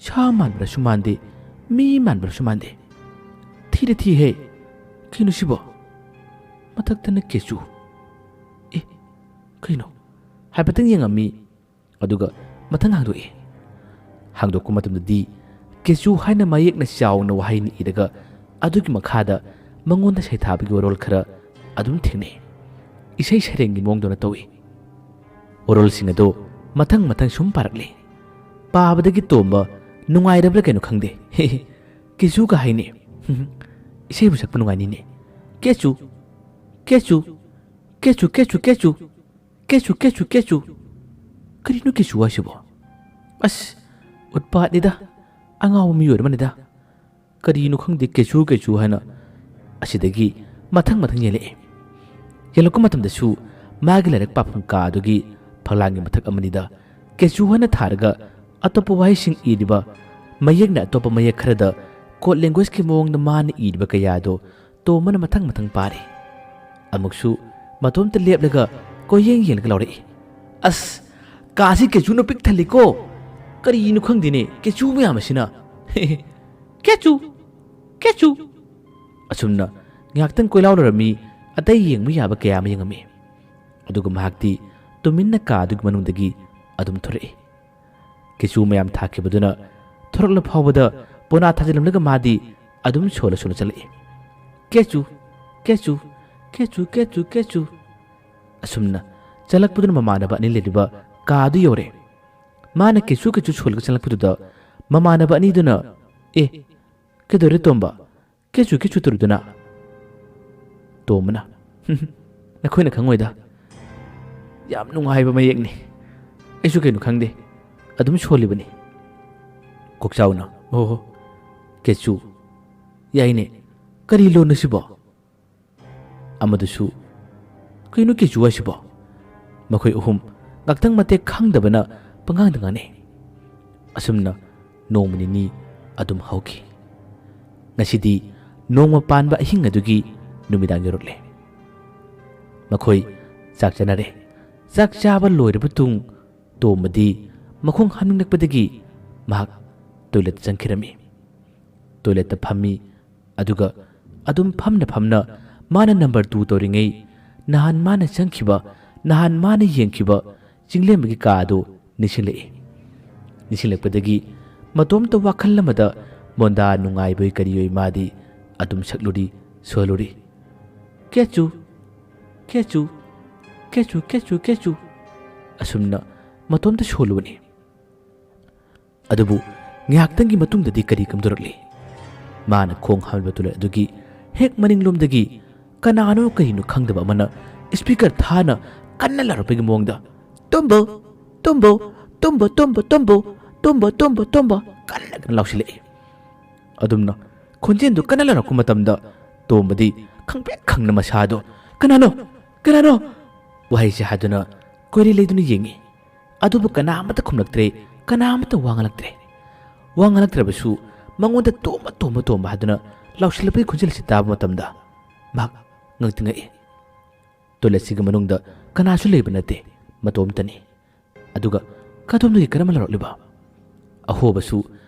ꯁꯥ ꯃꯥꯟꯕ꯭ꯔꯁꯨ ꯃꯥꯟꯗꯦ, ꯃꯤ ꯃꯥꯟꯕ꯭ꯔꯁꯨ ꯃꯥꯟꯗꯦ꯫ ꯊꯤꯗ ꯊꯤꯍꯦ꯫ ꯀꯩꯅꯣ ꯁꯤꯕꯣ? ꯃꯊꯛꯇꯅ ꯀꯦꯆꯨ꯫ ꯑꯦ, ꯀꯩꯅꯣ?" ꯍꯥꯏꯐꯦꯠꯇꯪ ꯌꯦꯡꯉꯝꯃꯤ꯫ ꯑꯗꯨꯒ ꯃꯊꯪ ꯍꯥꯡꯗꯣꯛꯏ꯫ ꯍꯥꯡꯗꯣꯛꯄ ꯃꯇꯝꯗꯗꯤ ꯀꯦꯆꯨ ꯍꯥꯏꯅ ꯃꯌꯦꯛꯅ ꯆꯥꯎꯅ ꯋꯥꯍꯩꯅꯤ ꯏꯔꯒ ꯑꯗꯨꯒꯤ ꯃꯈꯥꯗ ꯃꯉꯣꯟꯗ ꯁꯩꯊꯥꯕꯒꯤ ꯋꯥꯔꯣꯜ ꯈꯔ ꯑꯗꯨꯝ ꯊꯦꯡꯅꯩ꯫ ꯏꯁꯩ ꯁꯩꯔꯦꯡꯒꯤ ꯃꯑꯣꯡꯗꯧꯅ ꯇꯧꯏ꯫ ꯋꯥꯔꯣꯜꯁꯤꯡ ꯑꯗꯨ ꯃꯊꯪ ꯃꯊꯪ ꯁꯨꯝ ꯄꯥꯔꯛꯂꯤ꯫ ꯄꯥꯕꯗꯒꯤ ꯇꯣꯝꯕ ꯅꯨꯡꯉꯥꯏꯔꯕ꯭ꯔꯥ ꯀꯩꯅꯣ ꯈꯪꯗꯦ꯫ ꯀꯦꯆꯨꯒ ꯍꯥꯏꯅꯤ꯫ ꯏꯁꯩꯕꯨ ꯁꯛꯄ ꯅꯨꯡꯉꯥꯏꯅꯤꯅꯦ꯫ ꯀꯦꯆꯨ, ꯀꯦꯆꯨ, ꯀꯦꯆꯨ, ꯀꯦꯆꯨ, ꯀꯦꯆꯨ꯫ ꯀꯦꯆꯨ, ꯀꯦꯆꯨ, ꯀꯦꯆꯨ꯫ ꯀꯔꯤꯅꯣ ꯀꯦꯆꯨ ꯍꯥꯏꯁꯤꯕꯣ? ꯑꯁ, ꯎꯠꯄꯥꯠꯅꯤꯗ꯫ ꯑꯉꯥꯎꯕ ꯃꯤꯑꯣꯏ ꯑꯃꯅꯤꯗ꯫ ꯀꯔꯤꯅꯣ ꯈꯪꯗꯦ ꯀꯦꯆꯨ, ꯀꯦꯆꯨ ꯍꯥꯏꯅ꯫ ꯑꯁꯤꯗꯒꯤ ꯃꯊꯪ ꯃꯊꯪ ꯌꯦꯜꯂꯛꯑꯦ꯫ ꯌꯦꯜꯂꯛꯄ ꯃꯇꯝꯗꯁꯨ ꯃꯥꯒꯤ ꯂꯥꯏꯔꯤꯛ ꯄꯥꯐꯝ ꯀꯥ ꯑꯗꯨꯒꯤ ꯐꯛꯂꯥꯡꯒꯤ ꯃꯊꯛ ꯑꯃꯅꯤꯗ ꯀꯦꯆꯨ ꯍꯥꯏꯅ ꯊꯥꯔꯒ ꯑꯇꯣꯞꯄ ꯋꯥꯍꯩꯁꯤꯡ ꯏꯔꯤꯕ ꯃꯌꯦꯛꯅ ꯑꯇꯣꯞꯄ ꯃꯌꯦꯛ ꯈꯔꯗ code languageꯀꯤ ꯃꯑꯣꯡꯗ ꯃꯥꯅ ꯏꯔꯤꯕ ꯀꯌꯥꯗꯣ ꯇꯣꯝꯕꯅ ꯃꯊꯪ ꯃꯊꯪ ꯄꯥꯔꯦ꯫ ꯑꯃꯨꯛꯁꯨ ꯃꯇꯣꯝꯇ ꯂꯦꯞꯂꯒ ꯀꯣꯏꯌꯦꯡ ꯌꯦꯡꯂꯒ ꯂꯥꯎꯔꯛꯏ, "ꯑꯁ, ꯀꯥꯁꯤ ꯀꯦꯆꯨꯅ ꯄꯤꯛ ꯊꯜꯂꯤꯀꯣ! ꯀꯔꯤꯅꯣ ꯈꯪꯗꯦꯅꯦ, ꯀꯦꯆꯨ ꯃꯌꯥꯝ ꯑꯁꯤꯅ!" ꯀꯦꯆꯨ! ꯀꯦꯆꯨ! ꯑꯁꯨꯝꯅ ꯉꯥꯏꯍꯥꯛꯇꯪ ꯀꯣꯏꯂꯥꯎ ꯂꯥꯎꯔꯝꯃꯤ, ꯑꯇꯩ ꯌꯦꯡꯕ ꯌꯥꯕ ꯀꯌꯥ ꯑꯃ ꯌꯦꯡꯉꯝꯃꯤ꯫ ꯑꯗꯨꯒ ꯃꯍꯥꯛꯇꯤ ꯇꯨꯃꯤꯟꯅ ꯀꯥ ꯑꯗꯨꯒꯤ ꯃꯅꯨꯡꯗꯒꯤ ꯑꯗꯨꯝ ꯊꯣꯔꯛꯏ꯫ ꯀꯦꯆꯨ ꯃꯌꯥꯝ ꯊꯥꯈꯤꯕꯗꯨꯅ ꯊꯣꯔꯛꯂ ꯐꯥꯎꯕꯗ ꯄꯣꯅꯥ ꯊꯥꯖꯤꯜꯂꯝꯂꯒ ꯃꯥꯗꯤ ꯑꯗꯨꯝ ꯁꯣꯜꯂ ꯁꯣꯜꯂ ꯆꯠꯂꯛꯏ꯫ ꯀꯦꯆꯨ, ꯀꯦꯆꯨ, ꯀꯦꯆꯨ, ꯀꯦꯆꯨ, ꯀꯦꯆꯨ꯫ ꯑꯁꯨꯝꯅ ꯆꯠꯂꯛꯄꯗꯨꯅ ꯃꯃꯥꯟꯅꯕ ꯑꯅꯤ ꯂꯩꯔꯤꯕ ꯀꯥ ꯑꯗꯨ ꯌꯧꯔꯦ꯫ ꯃꯥꯅ ꯀꯦꯆꯨ ꯀꯦꯆꯨ ꯁꯣꯜꯂꯒ ꯆꯪꯂꯛꯄꯗꯨꯗ ꯃꯃꯥꯟꯅꯕ ꯑꯅꯤꯗꯨꯅ, "ꯑꯦ, ꯀꯩꯗꯧꯔꯦ ꯇꯣꯝꯕ? ꯀꯦꯆꯨ ꯀꯦꯆꯨ ꯇꯧꯔꯤꯗꯨꯅ?" ꯇꯣꯝꯕꯅ, "ꯍꯨꯝ, ꯅꯈꯣꯏꯅ ꯈꯪꯉꯣꯏꯗ꯫ ꯌꯥꯝ ꯅꯨꯡꯉꯥꯏꯕ ꯃꯌꯦꯛꯅꯤ꯫ ꯑꯩꯁꯨ ꯀꯩꯅꯣ ꯈꯪꯗꯦ꯫ ꯑꯗꯨꯝ ꯁꯣꯜꯂꯤꯕꯅꯤ꯫" ꯀꯣꯛꯆꯥꯎꯅ, "ꯑꯣꯍꯣ, ꯀꯦꯆꯨ꯫ ꯌꯥꯏꯅꯦ꯫ ꯀꯔꯤ ꯂꯣꯟꯅꯣ ꯁꯤꯕꯣ?" ꯑꯃꯗꯨꯁꯨ, "ꯀꯩꯅꯣ ꯀꯦꯆꯨ ꯍꯥꯏꯁꯤꯕꯣ?" ꯃꯈꯣꯏ ꯑꯍꯨꯝ ꯉꯥꯛꯇꯪ ꯃꯇꯦꯛ ꯈꯪꯗꯕꯅ ꯄꯉꯥꯡꯗ ꯉꯥꯡꯅꯩ꯫ ꯑꯁꯨꯝꯅ ꯅꯣꯡꯃ ꯅꯤꯅꯤ ꯑꯗꯨꯝ ꯍꯧꯈꯤ꯫ ꯉꯁꯤꯗꯤ ꯅꯣꯡꯃ ꯄꯥꯟꯕ ꯑꯍꯤꯡ ꯑꯗꯨꯒꯤ ꯅꯨꯃꯤꯗꯥꯡ ꯌꯧꯔꯛꯂꯦ꯫ ꯃꯈꯣꯏ ꯆꯥꯛ ꯆꯥꯅꯔꯦ꯫ ꯆꯥꯛ ꯆꯥꯕ ꯂꯣꯏꯔꯕ ꯇꯨꯡ ꯇꯣꯝꯕꯗꯤ ꯃꯈꯣꯡ ꯍꯥꯝꯅꯤꯡꯂꯛꯄꯗꯒꯤ ꯃꯍꯥꯛ ꯇꯣꯏꯂꯦꯠꯇ ꯆꯪꯈꯤꯔꯝꯃꯤ꯫ ꯇꯣꯏꯂꯦꯠꯇ ꯐꯝꯃꯤ꯫ ꯑꯗꯨꯒ ꯑꯗꯨꯝ ꯐꯝꯅ ꯐꯝꯅ ꯃꯥꯅ ꯅꯝꯕꯔ ꯇꯨ ꯇꯧꯔꯤꯉꯩ ꯅꯍꯥꯟ ꯃꯥꯅ ꯆꯪꯈꯤꯕ, ꯅꯍꯥꯟ ꯃꯥꯅ ꯌꯦꯡꯈꯤꯕ ꯆꯤꯡꯂꯦꯝꯕꯒꯤ ꯀꯥ ꯑꯗꯨ ꯅꯤꯡꯁꯤꯡꯂꯛꯏ꯫ ꯅꯤꯡꯁꯤꯡꯂꯛꯄꯗꯒꯤ ꯃꯇꯣꯝꯇ ꯋꯥꯈꯜ ꯑꯃꯗ ꯃꯣꯟꯗꯥ ꯅꯨꯡꯉꯥꯏꯕꯣꯏ ꯀꯔꯤꯑꯣꯏ ꯃꯥꯗꯤ ꯑꯗꯨꯝ ꯁꯛꯂꯨꯔꯤ, ꯁꯣꯜꯂꯨꯔꯤ꯫ "ꯀꯦꯆꯨ, ꯀꯦꯆꯨ, ꯀꯦꯆꯨ, ꯀꯦꯆꯨ, ꯀꯦꯆꯨ" ꯑꯁꯨꯝꯅ ꯃꯇꯣꯝꯇ ꯁꯣꯜꯂꯨꯕꯅꯤ꯫ ꯑꯗꯨꯕꯨ ꯉꯥꯏꯍꯥꯛꯇꯪꯒꯤ ꯃꯇꯨꯡꯗꯗꯤ ꯀꯔꯤ ꯀꯝꯗꯧꯔꯛꯂꯤ? ꯃꯥꯅ ꯈꯣꯡ ꯍꯥꯝꯂꯤꯕ ꯇꯣꯏꯂꯦꯠ ꯑꯗꯨꯒꯤ ꯍꯦꯛ ꯃꯅꯤꯡꯂꯣꯝꯗꯒꯤ ꯀꯅꯥꯅꯣ ꯀꯔꯤꯅꯣ ꯈꯪꯗꯕ ꯑꯃꯅ ꯁ꯭ꯄꯤꯀꯔ ꯊꯥꯅ ꯀꯟꯅ ꯂꯥꯎꯔꯛꯄꯒꯤ ꯃꯑꯣꯡꯗ, "ꯇꯣꯝꯕꯧ, ꯇꯣꯝꯕꯧ, ꯇꯣꯝꯕ, ꯇꯣꯝꯕ, ꯇꯣꯝꯕꯧ, ꯇꯣꯝꯕ, ꯇꯣꯝꯕ, ꯇꯣꯝꯕ" ꯀꯟꯅ ꯀꯟꯅ ꯂꯥꯎꯁꯤꯜꯂꯛꯏ꯫ ꯑꯗꯨꯝꯅ ꯈꯣꯟꯖꯦꯜꯗꯨ ꯀꯟꯅ ꯂꯥꯎꯔꯛꯄ ꯃꯇꯝꯗ ꯇꯣꯝꯕꯗꯤ ꯈꯪꯄ꯭ꯔꯦꯛ ꯈꯪꯅ ꯃꯁꯥꯗꯣ, "ꯀꯅꯥꯅꯣ? ꯀꯅꯥꯅꯣ?" ꯋꯥꯍꯩꯁꯦ ꯍꯥꯏꯗꯨꯅ ꯀꯣꯏꯔꯤ ꯂꯩꯗꯨꯅ ꯌꯦꯡꯉꯤ꯫ ꯑꯗꯨꯕꯨ ꯀꯅꯥ ꯑꯃꯠꯇ ꯈꯨꯝꯂꯛꯇ꯭ꯔꯦ, ꯀꯅꯥ ꯑꯃꯠꯇ ꯋꯥ ꯉꯥꯡꯂꯛꯇ꯭ꯔꯦ꯫ ꯋꯥ ꯉꯥꯡꯂꯛꯇ꯭ꯔꯕꯁꯨ ꯃꯉꯣꯟꯗ "ꯇꯣꯝꯕ, ꯇꯣꯝꯕ, ꯇꯣꯝꯕ" ꯍꯥꯏꯗꯨꯅ ꯂꯥꯎꯁꯤꯜꯂꯛꯄꯒꯤ ꯈꯣꯟꯖꯦꯜ ꯑꯁꯤ ꯇꯥꯕ ꯃꯇꯝꯗ ꯃꯍꯥꯛ ꯉꯛꯇꯤ ꯉꯛꯏ꯫ ꯇꯣꯏꯂꯦꯠꯁꯤꯒꯤ ꯃꯅꯨꯡꯗ ꯀꯅꯥꯁꯨ ꯂꯩꯕ ꯅꯠꯇꯦ, ꯃꯇꯣꯝꯇꯅꯤ꯫ ꯑꯗꯨꯒ ꯀꯗꯣꯝꯗꯒꯤ ꯀꯔꯝꯅ ꯂꯥꯎꯔꯛꯂꯤꯕ? ꯑꯍꯣꯕꯁꯨ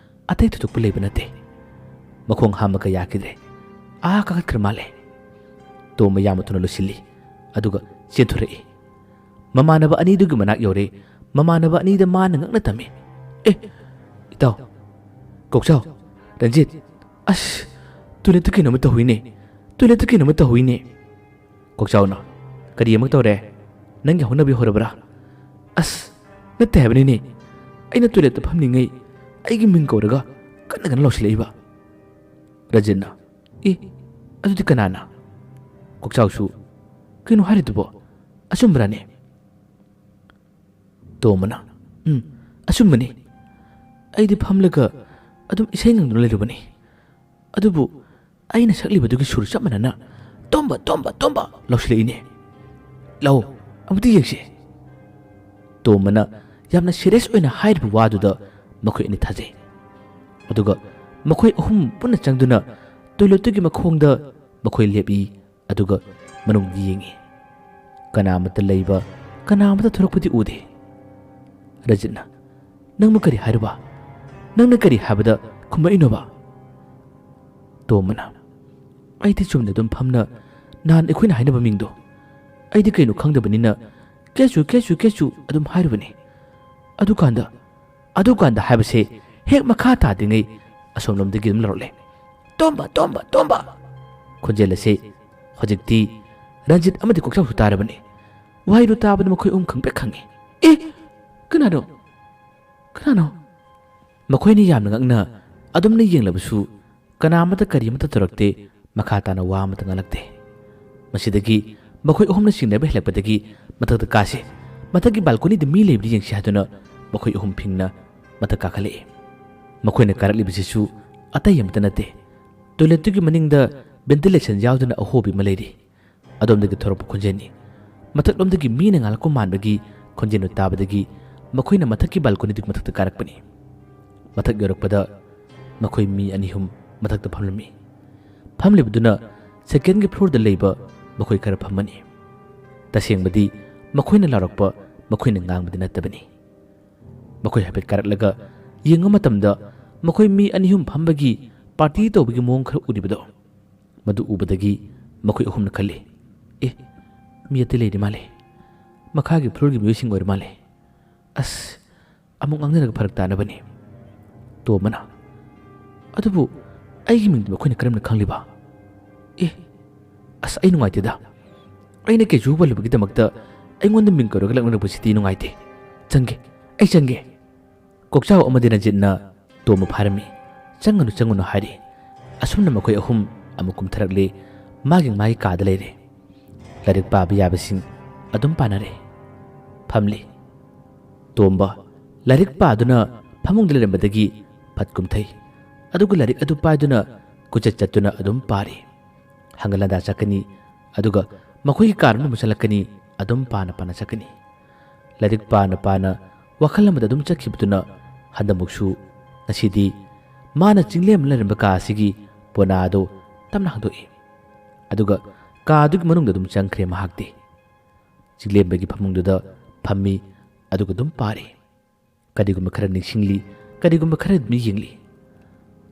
ꯑꯇꯩ ꯊꯣꯏꯗꯣꯛꯄ ꯂꯩꯕ ꯅꯠꯇꯦ꯫ ꯃꯈꯣꯡ ꯍꯥꯝꯕꯒ ꯌꯥꯈꯤꯗ꯭ꯔꯦ꯫ ꯑꯥ ꯀꯥꯈꯠꯈ꯭ꯔ ꯃꯥꯜꯂꯦ꯫ ꯇꯣꯝꯕ ꯌꯥꯝꯅ ꯊꯨꯅ ꯂꯣꯏꯁꯤꯜꯂꯤ, ꯑꯗꯨꯒ ꯆꯦꯟꯊꯣꯔꯛꯏ꯫ ꯃꯃꯥꯟꯅꯕ ꯑꯅꯤꯗꯨꯒꯤ ꯃꯅꯥꯛ ꯌꯧꯔꯦ꯫ ꯃꯃꯥꯟꯅꯕ ꯑꯅꯤꯗ ꯃꯥꯅ ꯉꯛꯅ ꯇꯝꯃꯤ, "ꯑꯦ, ꯏꯇꯥꯎ, ꯀꯣꯛꯆꯥꯎ, ꯔꯟꯖꯤꯠ, ꯑꯁ, ꯇꯣꯏꯂꯦꯠꯇ ꯀꯩꯅꯣꯝꯃ ꯇꯧꯍꯧꯏꯅꯦ, ꯇꯣꯏꯂꯦꯠꯇ ꯀꯩꯅꯣꯝꯃ ꯇꯧꯍꯧꯏꯅꯦ"꯫ ꯀꯣꯛꯆꯥꯎꯅ, "ꯀꯔꯤ ꯑꯃꯨꯛ ꯇꯧꯔꯦ? ꯅꯪꯒꯤ ꯍꯧꯅꯕꯤ ꯍꯧꯔꯕ꯭ꯔꯥ?" "ꯑꯁ, ꯅꯠꯇꯦ ꯍꯥꯏꯕꯅꯤꯅꯦ, ꯑꯩꯅ ꯇꯣꯏꯂꯦꯠꯇ ꯐꯝꯂꯤꯉꯩ ꯑꯩꯒꯤ ꯃꯤꯡ ꯀꯧꯔꯒ ꯀꯟꯅ ꯀꯟꯅ ꯂꯥꯎꯁꯤꯜꯂꯛꯏꯕ"꯫ ꯔꯟꯖꯤꯠꯅ, "ꯑꯦ, ꯑꯗꯨꯗꯤ ꯀꯅꯥꯅ?" ꯀꯣꯛꯆꯥꯎꯁꯨ, "ꯀꯩꯅꯣ ꯍꯥꯏꯔꯤꯗꯨꯕꯣ? ꯑꯆꯨꯝꯕꯔꯥꯅꯦ?" ꯇꯣꯝꯕꯅ, "ꯎꯝ, ꯑꯆꯨꯝꯕꯅꯤ꯫ ꯑꯩꯗꯤ ꯐꯝꯂꯒ ꯑꯗꯨꯝ ꯏꯁꯩ ꯉꯪꯗꯨꯅ ꯂꯩꯔꯨꯕꯅꯤ꯫ ꯑꯗꯨꯕꯨ ꯑꯩꯅ ꯁꯛꯂꯤꯕꯗꯨꯒꯤ ꯁꯨꯔ ꯆꯞ ꯃꯥꯟꯅꯅ 'ꯇꯣꯝꯕ, ꯇꯣꯝꯕ, ꯇꯣꯝꯕ' ꯂꯥꯎꯁꯤꯜꯂꯛꯏꯅꯦ꯫ ꯂꯥꯛꯑꯣ, ꯑꯃꯨꯛꯇ ꯌꯦꯡꯁꯤ"꯫ ꯇꯣꯝꯕꯅ ꯌꯥꯝꯅ ꯁꯤꯔꯤꯌꯁ ꯑꯣꯏꯅ ꯍꯥꯏꯔꯤꯕ ꯋꯥꯗꯨꯗ ꯃꯈꯣꯏ ꯑꯅꯤ ꯊꯥꯖꯩ꯫ ꯑꯗꯨꯒ ꯃꯈꯣꯏ ꯑꯍꯨꯝ ꯄꯨꯟꯅ ꯆꯪꯗꯨꯅ ꯇꯣꯏꯂꯦꯠꯇꯨꯒꯤ ꯃꯈꯣꯡꯗ ꯃꯈꯣꯏ ꯂꯦꯞꯏ꯫ ꯑꯗꯨꯒ ꯃꯅꯨꯡꯗ ꯌꯦꯡꯉꯤ꯫ ꯀꯅꯥꯃꯠꯇ ꯂꯩꯕ, ꯀꯅꯥꯃꯠꯇ ꯊꯣꯔꯛꯄꯗꯤ ꯎꯗꯦ꯫ ꯔꯟꯖꯤꯠꯅ, "ꯅꯪꯕꯨ ꯀꯔꯤ ꯍꯥꯏꯔꯨꯕ? ꯅꯪꯅ ꯀꯔꯤ ꯍꯥꯏꯕꯗ ꯈꯨꯝꯃꯛꯏꯅꯣꯕ?" ꯇꯣꯝꯕꯅ, "ꯑꯩꯗꯤ ꯆꯨꯝꯅ ꯑꯗꯨꯝ ꯐꯝꯅ ꯅꯍꯥꯟ ꯑꯩꯈꯣꯏꯅ ꯍꯥꯏꯅꯕ ꯃꯤꯡꯗꯣ ꯑꯩꯗꯤ ꯀꯩꯅꯣ ꯈꯪꯗꯕꯅꯤꯅ ꯀꯦꯆꯨ, ꯀꯦꯆꯨ, ꯀꯦꯆꯨ ꯑꯗꯨꯝ ꯍꯥꯏꯔꯨꯕꯅꯤ꯫ ꯑꯗꯨꯀꯥꯟꯗ, ꯑꯗꯨꯀꯥꯟꯗ ꯍꯥꯏꯕꯁꯦ ꯍꯦꯛ ꯃꯈꯥ ꯇꯥꯗ꯭ꯔꯤꯉꯩ ꯑꯁꯣꯝꯂꯣꯝꯗꯒꯤ ꯑꯗꯨꯝ ꯂꯧꯔꯛꯂꯦ꯫ 'ꯇꯣꯝꯕ, ꯇꯣꯝꯕ, ꯇꯣꯝꯕ!' ꯈꯣꯟꯖꯦꯜ ꯑꯁꯦ ꯍꯧꯖꯤꯛꯇꯤ ꯔꯟꯖꯤꯠ ꯑꯃꯗꯤ ꯀꯣꯛꯆꯥꯎꯁꯨ ꯇꯥꯔꯕꯅꯤ꯫ ꯋꯥꯍꯩꯗꯨ ꯇꯥꯕꯗ ꯃꯈꯣꯏ ꯑꯍꯨꯝ ꯈꯪꯄ꯭ꯔꯦꯛ ꯈꯪꯉꯤ꯫ "ꯑꯦ! ꯀꯅꯥꯅꯣ? ꯀꯅꯥꯅꯣ?" ꯃꯈꯣꯏꯅ ꯌꯥꯝꯅ ꯉꯛꯅ ꯑꯗꯨꯝꯅ ꯌꯦꯡꯂꯕꯁꯨ ꯀꯅꯥꯃꯠꯇ ꯀꯔꯤ ꯑꯃꯠꯇ ꯇꯧꯔꯛꯇꯦ, ꯃꯈꯥ ꯇꯥꯅ ꯋꯥ ꯑꯃꯠꯇ ꯉꯥꯡꯂꯛꯇꯦ꯫ ꯃꯁꯤꯗꯒꯤ ꯃꯈꯣꯏ ꯑꯍꯨꯝꯅ ꯆꯤꯡꯅꯕ ꯍꯦꯜꯂꯛꯄꯗꯒꯤ ꯃꯊꯛꯇ ꯀꯥꯁꯤ, ꯃꯊꯛꯀꯤ ꯕꯥꯜꯀꯣꯅꯤꯗ ꯃꯤ ꯂꯩꯕ꯭ꯔꯥ ꯌꯦꯡꯁꯤ ꯍꯥꯏꯗꯨꯅ ꯃꯈꯣꯏ ꯑꯍꯨꯝ ꯐꯤꯡꯅ ꯃꯊꯛ ꯀꯥꯈꯠꯂꯛꯏ꯫ ꯃꯈꯣꯏꯅ ꯀꯥꯔꯛꯂꯤꯕꯁꯤꯁꯨ ꯑꯇꯩ ꯑꯃꯠꯇ ꯅꯠꯇꯦ, ꯇꯣꯏꯂꯦꯠꯇꯨꯒꯤ ꯃꯅꯤꯡꯗ ꯚꯦꯟꯇꯤꯂꯦꯁꯟ ꯌꯥꯎꯗꯅ ꯑꯍꯣꯕꯤ ꯑꯃ ꯂꯩꯔꯤ꯫ ꯑꯗꯣꯝꯗꯒꯤ ꯊꯣꯔꯛꯄ ꯈꯣꯟꯖꯦꯜꯅꯤ꯫ ꯃꯊꯛꯂꯣꯝꯗꯒꯤ ꯃꯤꯅ ꯉꯥꯡꯂꯛꯄ ꯃꯥꯟꯕꯒꯤ ꯈꯣꯟꯖꯦꯜꯗꯨ ꯇꯥꯕꯗꯒꯤ ꯃꯈꯣꯏꯅ ꯃꯊꯛꯀꯤ ꯕꯥꯜꯀꯣꯅꯤꯗꯨꯒꯤ ꯃꯊꯛꯇ ꯀꯥꯔꯛꯄꯅꯤ꯫ ꯃꯊꯛ ꯌꯧꯔꯛꯄꯗ ꯃꯈꯣꯏ ꯃꯤ ꯑꯅꯤ ꯑꯍꯨꯝ ꯃꯊꯛꯇ ꯐꯝꯂꯝꯃꯤ꯫ ꯐꯝꯂꯤꯕꯗꯨꯅ ꯁꯦꯀꯦꯟꯒꯤ ꯐ꯭ꯂꯣꯔꯗ ꯂꯩꯕ ꯃꯈꯣꯏ ꯈꯔ ꯐꯝꯃꯅꯤ꯫ ꯇꯁꯦꯡꯕꯗꯤ ꯃꯈꯣꯏꯅ ꯂꯥꯎꯔꯛꯄ, ꯃꯈꯣꯏꯅ ꯉꯥꯡꯕꯗꯤ ꯅꯠꯇꯕꯅꯤ꯫ ꯃꯈꯣꯏ ꯍꯥꯏꯐꯦꯠ ꯀꯥꯔꯛꯂꯒ ꯌꯦꯡꯕ ꯃꯇꯝꯗ ꯃꯈꯣꯏ ꯃꯤ ꯑꯅꯤ ꯑꯍꯨꯝ ꯐꯝꯕꯒꯤ ꯄꯥꯔꯇꯤ ꯇꯧꯕꯒꯤ ꯃꯑꯣꯡ ꯈꯔ ꯎꯔꯤꯕꯗꯣ, ꯃꯗꯨ ꯎꯕꯗꯒꯤ ꯃꯈꯣꯏ ꯑꯍꯨꯝꯅ ꯈꯜꯂꯤ, "ꯑꯦ, ꯃꯤ ꯑꯇꯩ ꯂꯩꯔꯤ ꯃꯥꯜꯂꯦ꯫ ꯃꯈꯥꯒꯤ ꯐ꯭ꯂꯣꯔꯒꯤ ꯃꯤꯑꯣꯏꯁꯤꯡ ꯑꯣꯏꯔ ꯃꯥꯜꯂꯦ꯫ ꯑꯁ, ꯑꯃꯨꯛ ꯉꯥꯡꯅꯔꯒ ꯐꯔꯛ ꯇꯥꯅꯕꯅꯤ"꯫ ꯇꯣꯝꯕꯅ, "ꯑꯗꯨꯕꯨ ꯑꯩꯒꯤ ꯃꯤꯡꯗꯤ ꯃꯈꯣꯏꯅ ꯀꯔꯝꯅ ꯈꯪꯂꯤꯕ? ꯑꯦ, ꯑꯁ, ꯑꯩ ꯅꯨꯡꯉꯥꯏꯇꯦꯗ꯫ ꯑꯩꯅ ꯀꯩꯁꯨ ꯄꯜꯂꯨꯕꯒꯤꯗꯃꯛꯇ ꯑꯩꯉꯣꯟꯗ ꯃꯤꯡ ꯀꯧꯔꯒ ꯂꯛꯅꯔꯛꯄꯁꯤꯗꯤ ꯅꯨꯡꯉꯥꯏꯇꯦ꯫ ꯆꯪꯒꯦ, ꯑꯩ ꯆꯪꯒꯦ"꯫ ꯀꯣꯛꯆꯥꯎ ꯑꯃꯗꯤ ꯔꯟꯖꯤꯠꯅ ꯇꯣꯝꯕ ꯐꯥꯔꯝꯃꯤ꯫ "ꯆꯪꯒꯅꯨ, ꯆꯪꯒꯅꯨ" ꯍꯥꯏꯔꯤ꯫ ꯑꯁꯨꯝꯅ ꯃꯈꯣꯏ ꯑꯍꯨꯝ ꯑꯃꯨꯛ ꯀꯨꯝꯊꯔꯛꯂꯦ꯫ ꯃꯥꯒꯤ ꯃꯥꯒꯤ ꯀꯥꯗ ꯂꯩꯔꯦ꯫ ꯂꯥꯏꯔꯤꯛ ꯄꯥꯕ ꯌꯥꯕꯁꯤꯡ ꯑꯗꯨꯝ ꯄꯥꯅꯔꯦ꯫ ꯐꯝꯂꯤ꯫ ꯇꯣꯝꯕ ꯂꯥꯏꯔꯤꯛ ꯄꯥꯗꯨꯅ ꯐꯃꯨꯡꯗ ꯂꯩꯔꯝꯕꯗꯒꯤ ꯐꯠ ꯀꯨꯝꯊꯩ꯫ ꯑꯗꯨꯒ ꯂꯥꯏꯔꯤꯛ ꯑꯗꯨ ꯄꯥꯏꯗꯨꯅ ꯀꯣꯏꯆꯠ ꯆꯠꯇꯨꯅ ꯑꯗꯨꯝ ꯄꯥꯔꯤ꯫ ꯍꯪꯒꯠ ꯍꯟꯗꯥ ꯆꯠꯀꯅꯤ, ꯑꯗꯨꯒ ꯃꯈꯣꯏꯒꯤ ꯀꯥꯔꯣꯝꯗ ꯑꯃꯨꯛ ꯆꯠꯂꯛꯀꯅꯤ, ꯑꯗꯨꯝ ꯄꯥꯅ ꯄꯥꯅ ꯆꯠꯀꯅꯤ꯫ ꯂꯥꯏꯔꯤꯛ ꯄꯥꯅ ꯄꯥꯅ ꯋꯥꯈꯜ ꯑꯃꯗ ꯑꯗꯨꯝ ꯆꯠꯈꯤꯕꯗꯨꯅ ꯍꯟꯗꯛꯃꯨꯛꯁꯨ ꯉꯁꯤꯗꯤ ꯃꯥꯅ ꯆꯤꯡꯂꯦꯝ ꯂꯩꯔꯝꯕ ꯀꯥ ꯑꯁꯤꯒꯤ ꯄꯣꯅꯥ ꯑꯗꯨ ꯇꯞꯅ ꯍꯥꯡꯗꯣꯛꯏ꯫ ꯑꯗꯨꯒ ꯀꯥ ꯑꯗꯨꯒꯤ ꯃꯅꯨꯡꯗ ꯑꯗꯨꯝ ꯆꯪꯈ꯭ꯔꯦ ꯃꯍꯥꯛꯇꯤ꯫ ꯆꯤꯡꯂꯦꯝꯕꯒꯤ ꯐꯃꯨꯡꯗꯨꯗ ꯐꯝꯃꯤ, ꯑꯗꯨꯒ ꯑꯗꯨꯝ ꯄꯥꯔꯤ꯫ ꯀꯔꯤꯒꯨꯝꯕ ꯈꯔ ꯅꯤꯡꯁꯤꯡꯂꯤ, ꯀꯔꯤꯒꯨꯝꯕ ꯈꯔ ꯑꯗꯨꯝ ꯌꯦꯡꯂꯤ꯫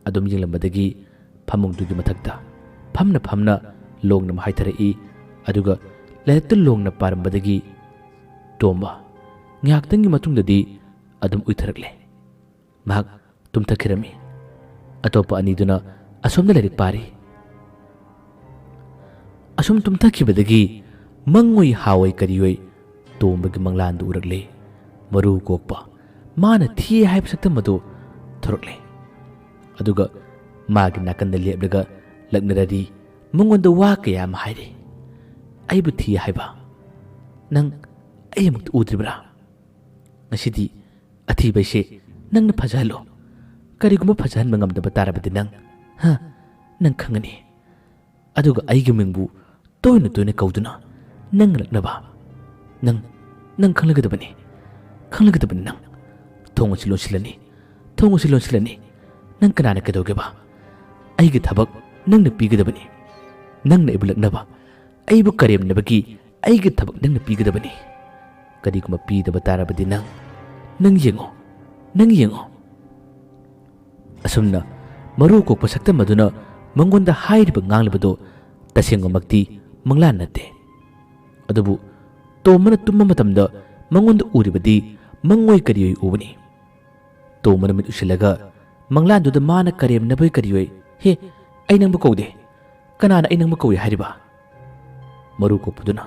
ꯑꯗꯨꯝ ꯌꯦꯡꯂꯝꯕꯗꯒꯤ ꯐꯃꯨꯡꯗꯨꯒꯤ ꯃꯊꯛꯇ ꯐꯝꯅ ꯐꯝꯅ ꯂꯣꯡꯅ ꯑꯃ ꯍꯥꯏꯊꯔꯛꯏ꯫ ꯑꯗꯨꯒ ꯂꯥꯏꯔꯤꯛꯇꯨ ꯂꯣꯡꯅ ꯄꯥꯔꯝꯕꯗꯒꯤ ꯇꯣꯝꯕ ꯉꯥꯏꯍꯥꯛꯇꯪꯒꯤ ꯃꯇꯨꯡꯗꯗꯤ ꯑꯗꯨꯝ ꯎꯏꯊꯔꯛꯂꯦ꯫ ꯃꯍꯥꯛ ꯇꯨꯝꯊꯈꯤꯔꯝꯃꯤ꯫ ꯑꯇꯣꯞꯄ ꯑꯅꯤꯗꯨꯅ ꯑꯁꯣꯝꯗ ꯂꯥꯏꯔꯤꯛ ꯄꯥꯔꯤ꯫ ꯑꯁꯨꯝ ꯇꯨꯝꯊꯈꯤꯕꯗꯒꯤ ꯃꯪꯑꯣꯏ ꯍꯥꯑꯣꯏ ꯀꯔꯤꯑꯣꯏ ꯇꯣꯝꯕꯒꯤ ꯃꯪꯂꯥꯟꯗꯨ ꯎꯔꯛꯂꯦ꯫ ꯃꯔꯨ ꯀꯣꯛꯄ ꯃꯥꯅ ꯊꯤ ꯍꯥꯏꯕ ꯁꯛꯇꯝ ꯑꯗꯨ ꯊꯣꯔꯛꯂꯦ꯫ ꯑꯗꯨꯒ ꯃꯥꯒꯤ ꯅꯥꯀꯟꯗ ꯂꯦꯞꯂꯒ ꯂꯛꯅꯔꯔꯤ꯫ ꯃꯉꯣꯟꯗ ꯋꯥ ꯀꯌꯥ ꯑꯃ ꯍꯥꯏꯔꯤ꯫ "ꯑꯩꯕꯨ ꯊꯤ ꯍꯥꯏꯕ? ꯅꯪ ꯑꯩ ꯑꯃꯨꯛꯇ ꯎꯗ꯭ꯔꯤꯕ꯭ꯔꯥ? ꯉꯁꯤꯗꯤ ꯑꯊꯤꯕ ꯑꯩꯁꯦ ꯅꯪꯅ ꯐꯖꯍꯜꯂꯣ꯫ ꯀꯔꯤꯒꯨꯝꯕ ꯐꯖꯍꯟꯕ ꯉꯝꯗꯕ ꯇꯥꯔꯕꯗꯤ ꯅꯪ, ꯍꯥ, ꯅꯪ ꯈꯪꯒꯅꯤ꯫ ꯑꯗꯨꯒ ꯑꯩꯒꯤ ꯃꯤꯡꯕꯨ ꯇꯣꯏꯅ ꯇꯣꯏꯅ ꯀꯧꯗꯨꯅ ꯅꯪ ꯂꯛꯅꯕ꯫ ꯅꯪ, ꯅꯪ ꯈꯪꯂꯒꯗꯕꯅꯤ꯫ ꯈꯪꯂꯒꯗꯕꯅꯤ ꯅꯪ꯫ ꯊꯣꯡ ꯑꯁꯤ ꯂꯣꯟꯁꯤꯜꯂꯅꯤ꯫ ꯊꯣꯡ ꯑꯁꯤ ꯂꯣꯟꯁꯤꯜꯂꯅꯤ꯫ ꯅꯪ ꯀꯅꯥꯅ ꯀꯩꯗꯧꯒꯦꯕ? ꯑꯩꯒꯤ ꯊꯕꯛ ꯅꯪꯅ ꯄꯤꯒꯗꯕꯅꯤ꯫ ꯅꯪꯅ ꯑꯩꯕꯨ ꯂꯛꯅꯕ, ꯑꯩꯕꯨ ꯀꯔꯦꯝꯅꯕꯒꯤ ꯑꯩꯒꯤ ꯊꯕꯛ ꯅꯪꯅ ꯄꯤꯒꯗꯕꯅꯤ꯫ ꯀꯔꯤꯒꯨꯝꯕ ꯄꯤꯗꯕ ꯇꯥꯔꯕꯗꯤ ꯅꯪ, ꯅꯪ ꯌꯦꯡꯉꯣ, ꯅꯪ ꯌꯦꯡꯉꯣ꯫" ꯑꯁꯨꯝꯅ ꯃꯔꯨ ꯀꯣꯛꯄ ꯁꯛꯇꯝ ꯑꯗꯨꯅ ꯃꯉꯣꯟꯗ ꯍꯥꯏꯔꯤꯕ ꯉꯥꯡꯂꯤꯕꯗꯨ ꯇꯁꯦꯡꯕꯃꯛꯇꯤ ꯃꯪꯂꯥꯟ ꯅꯠꯇꯦ꯫ ꯑꯗꯨꯕꯨ ꯇꯣꯝꯕꯅ ꯇꯨꯝꯕ ꯃꯇꯝꯗ ꯃꯉꯣꯟꯗ ꯎꯔꯤꯕꯗꯤ ꯃꯪꯑꯣꯏ ꯀꯔꯤꯑꯣꯏ ꯎꯕꯅꯤ꯫ ꯇꯣꯝꯕꯅ ꯃꯤꯠ ꯎꯏꯁꯤꯜꯂꯒ ꯃꯪꯂꯥꯟꯗꯨꯗ ꯃꯥꯅ ꯀꯔꯦꯝꯅꯕꯣꯏ ꯀꯔꯤꯑꯣꯏ, "ꯍꯦ, ꯑꯩ ꯅꯪꯕꯨ ꯀꯧꯗꯦ꯫ ꯀꯅꯥꯅ ꯑꯩ ꯅꯪꯕꯨ ꯀꯧꯏ ꯍꯥꯏꯔꯤꯕ?" ꯃꯔꯨ ꯀꯣꯛꯄꯗꯨꯅ,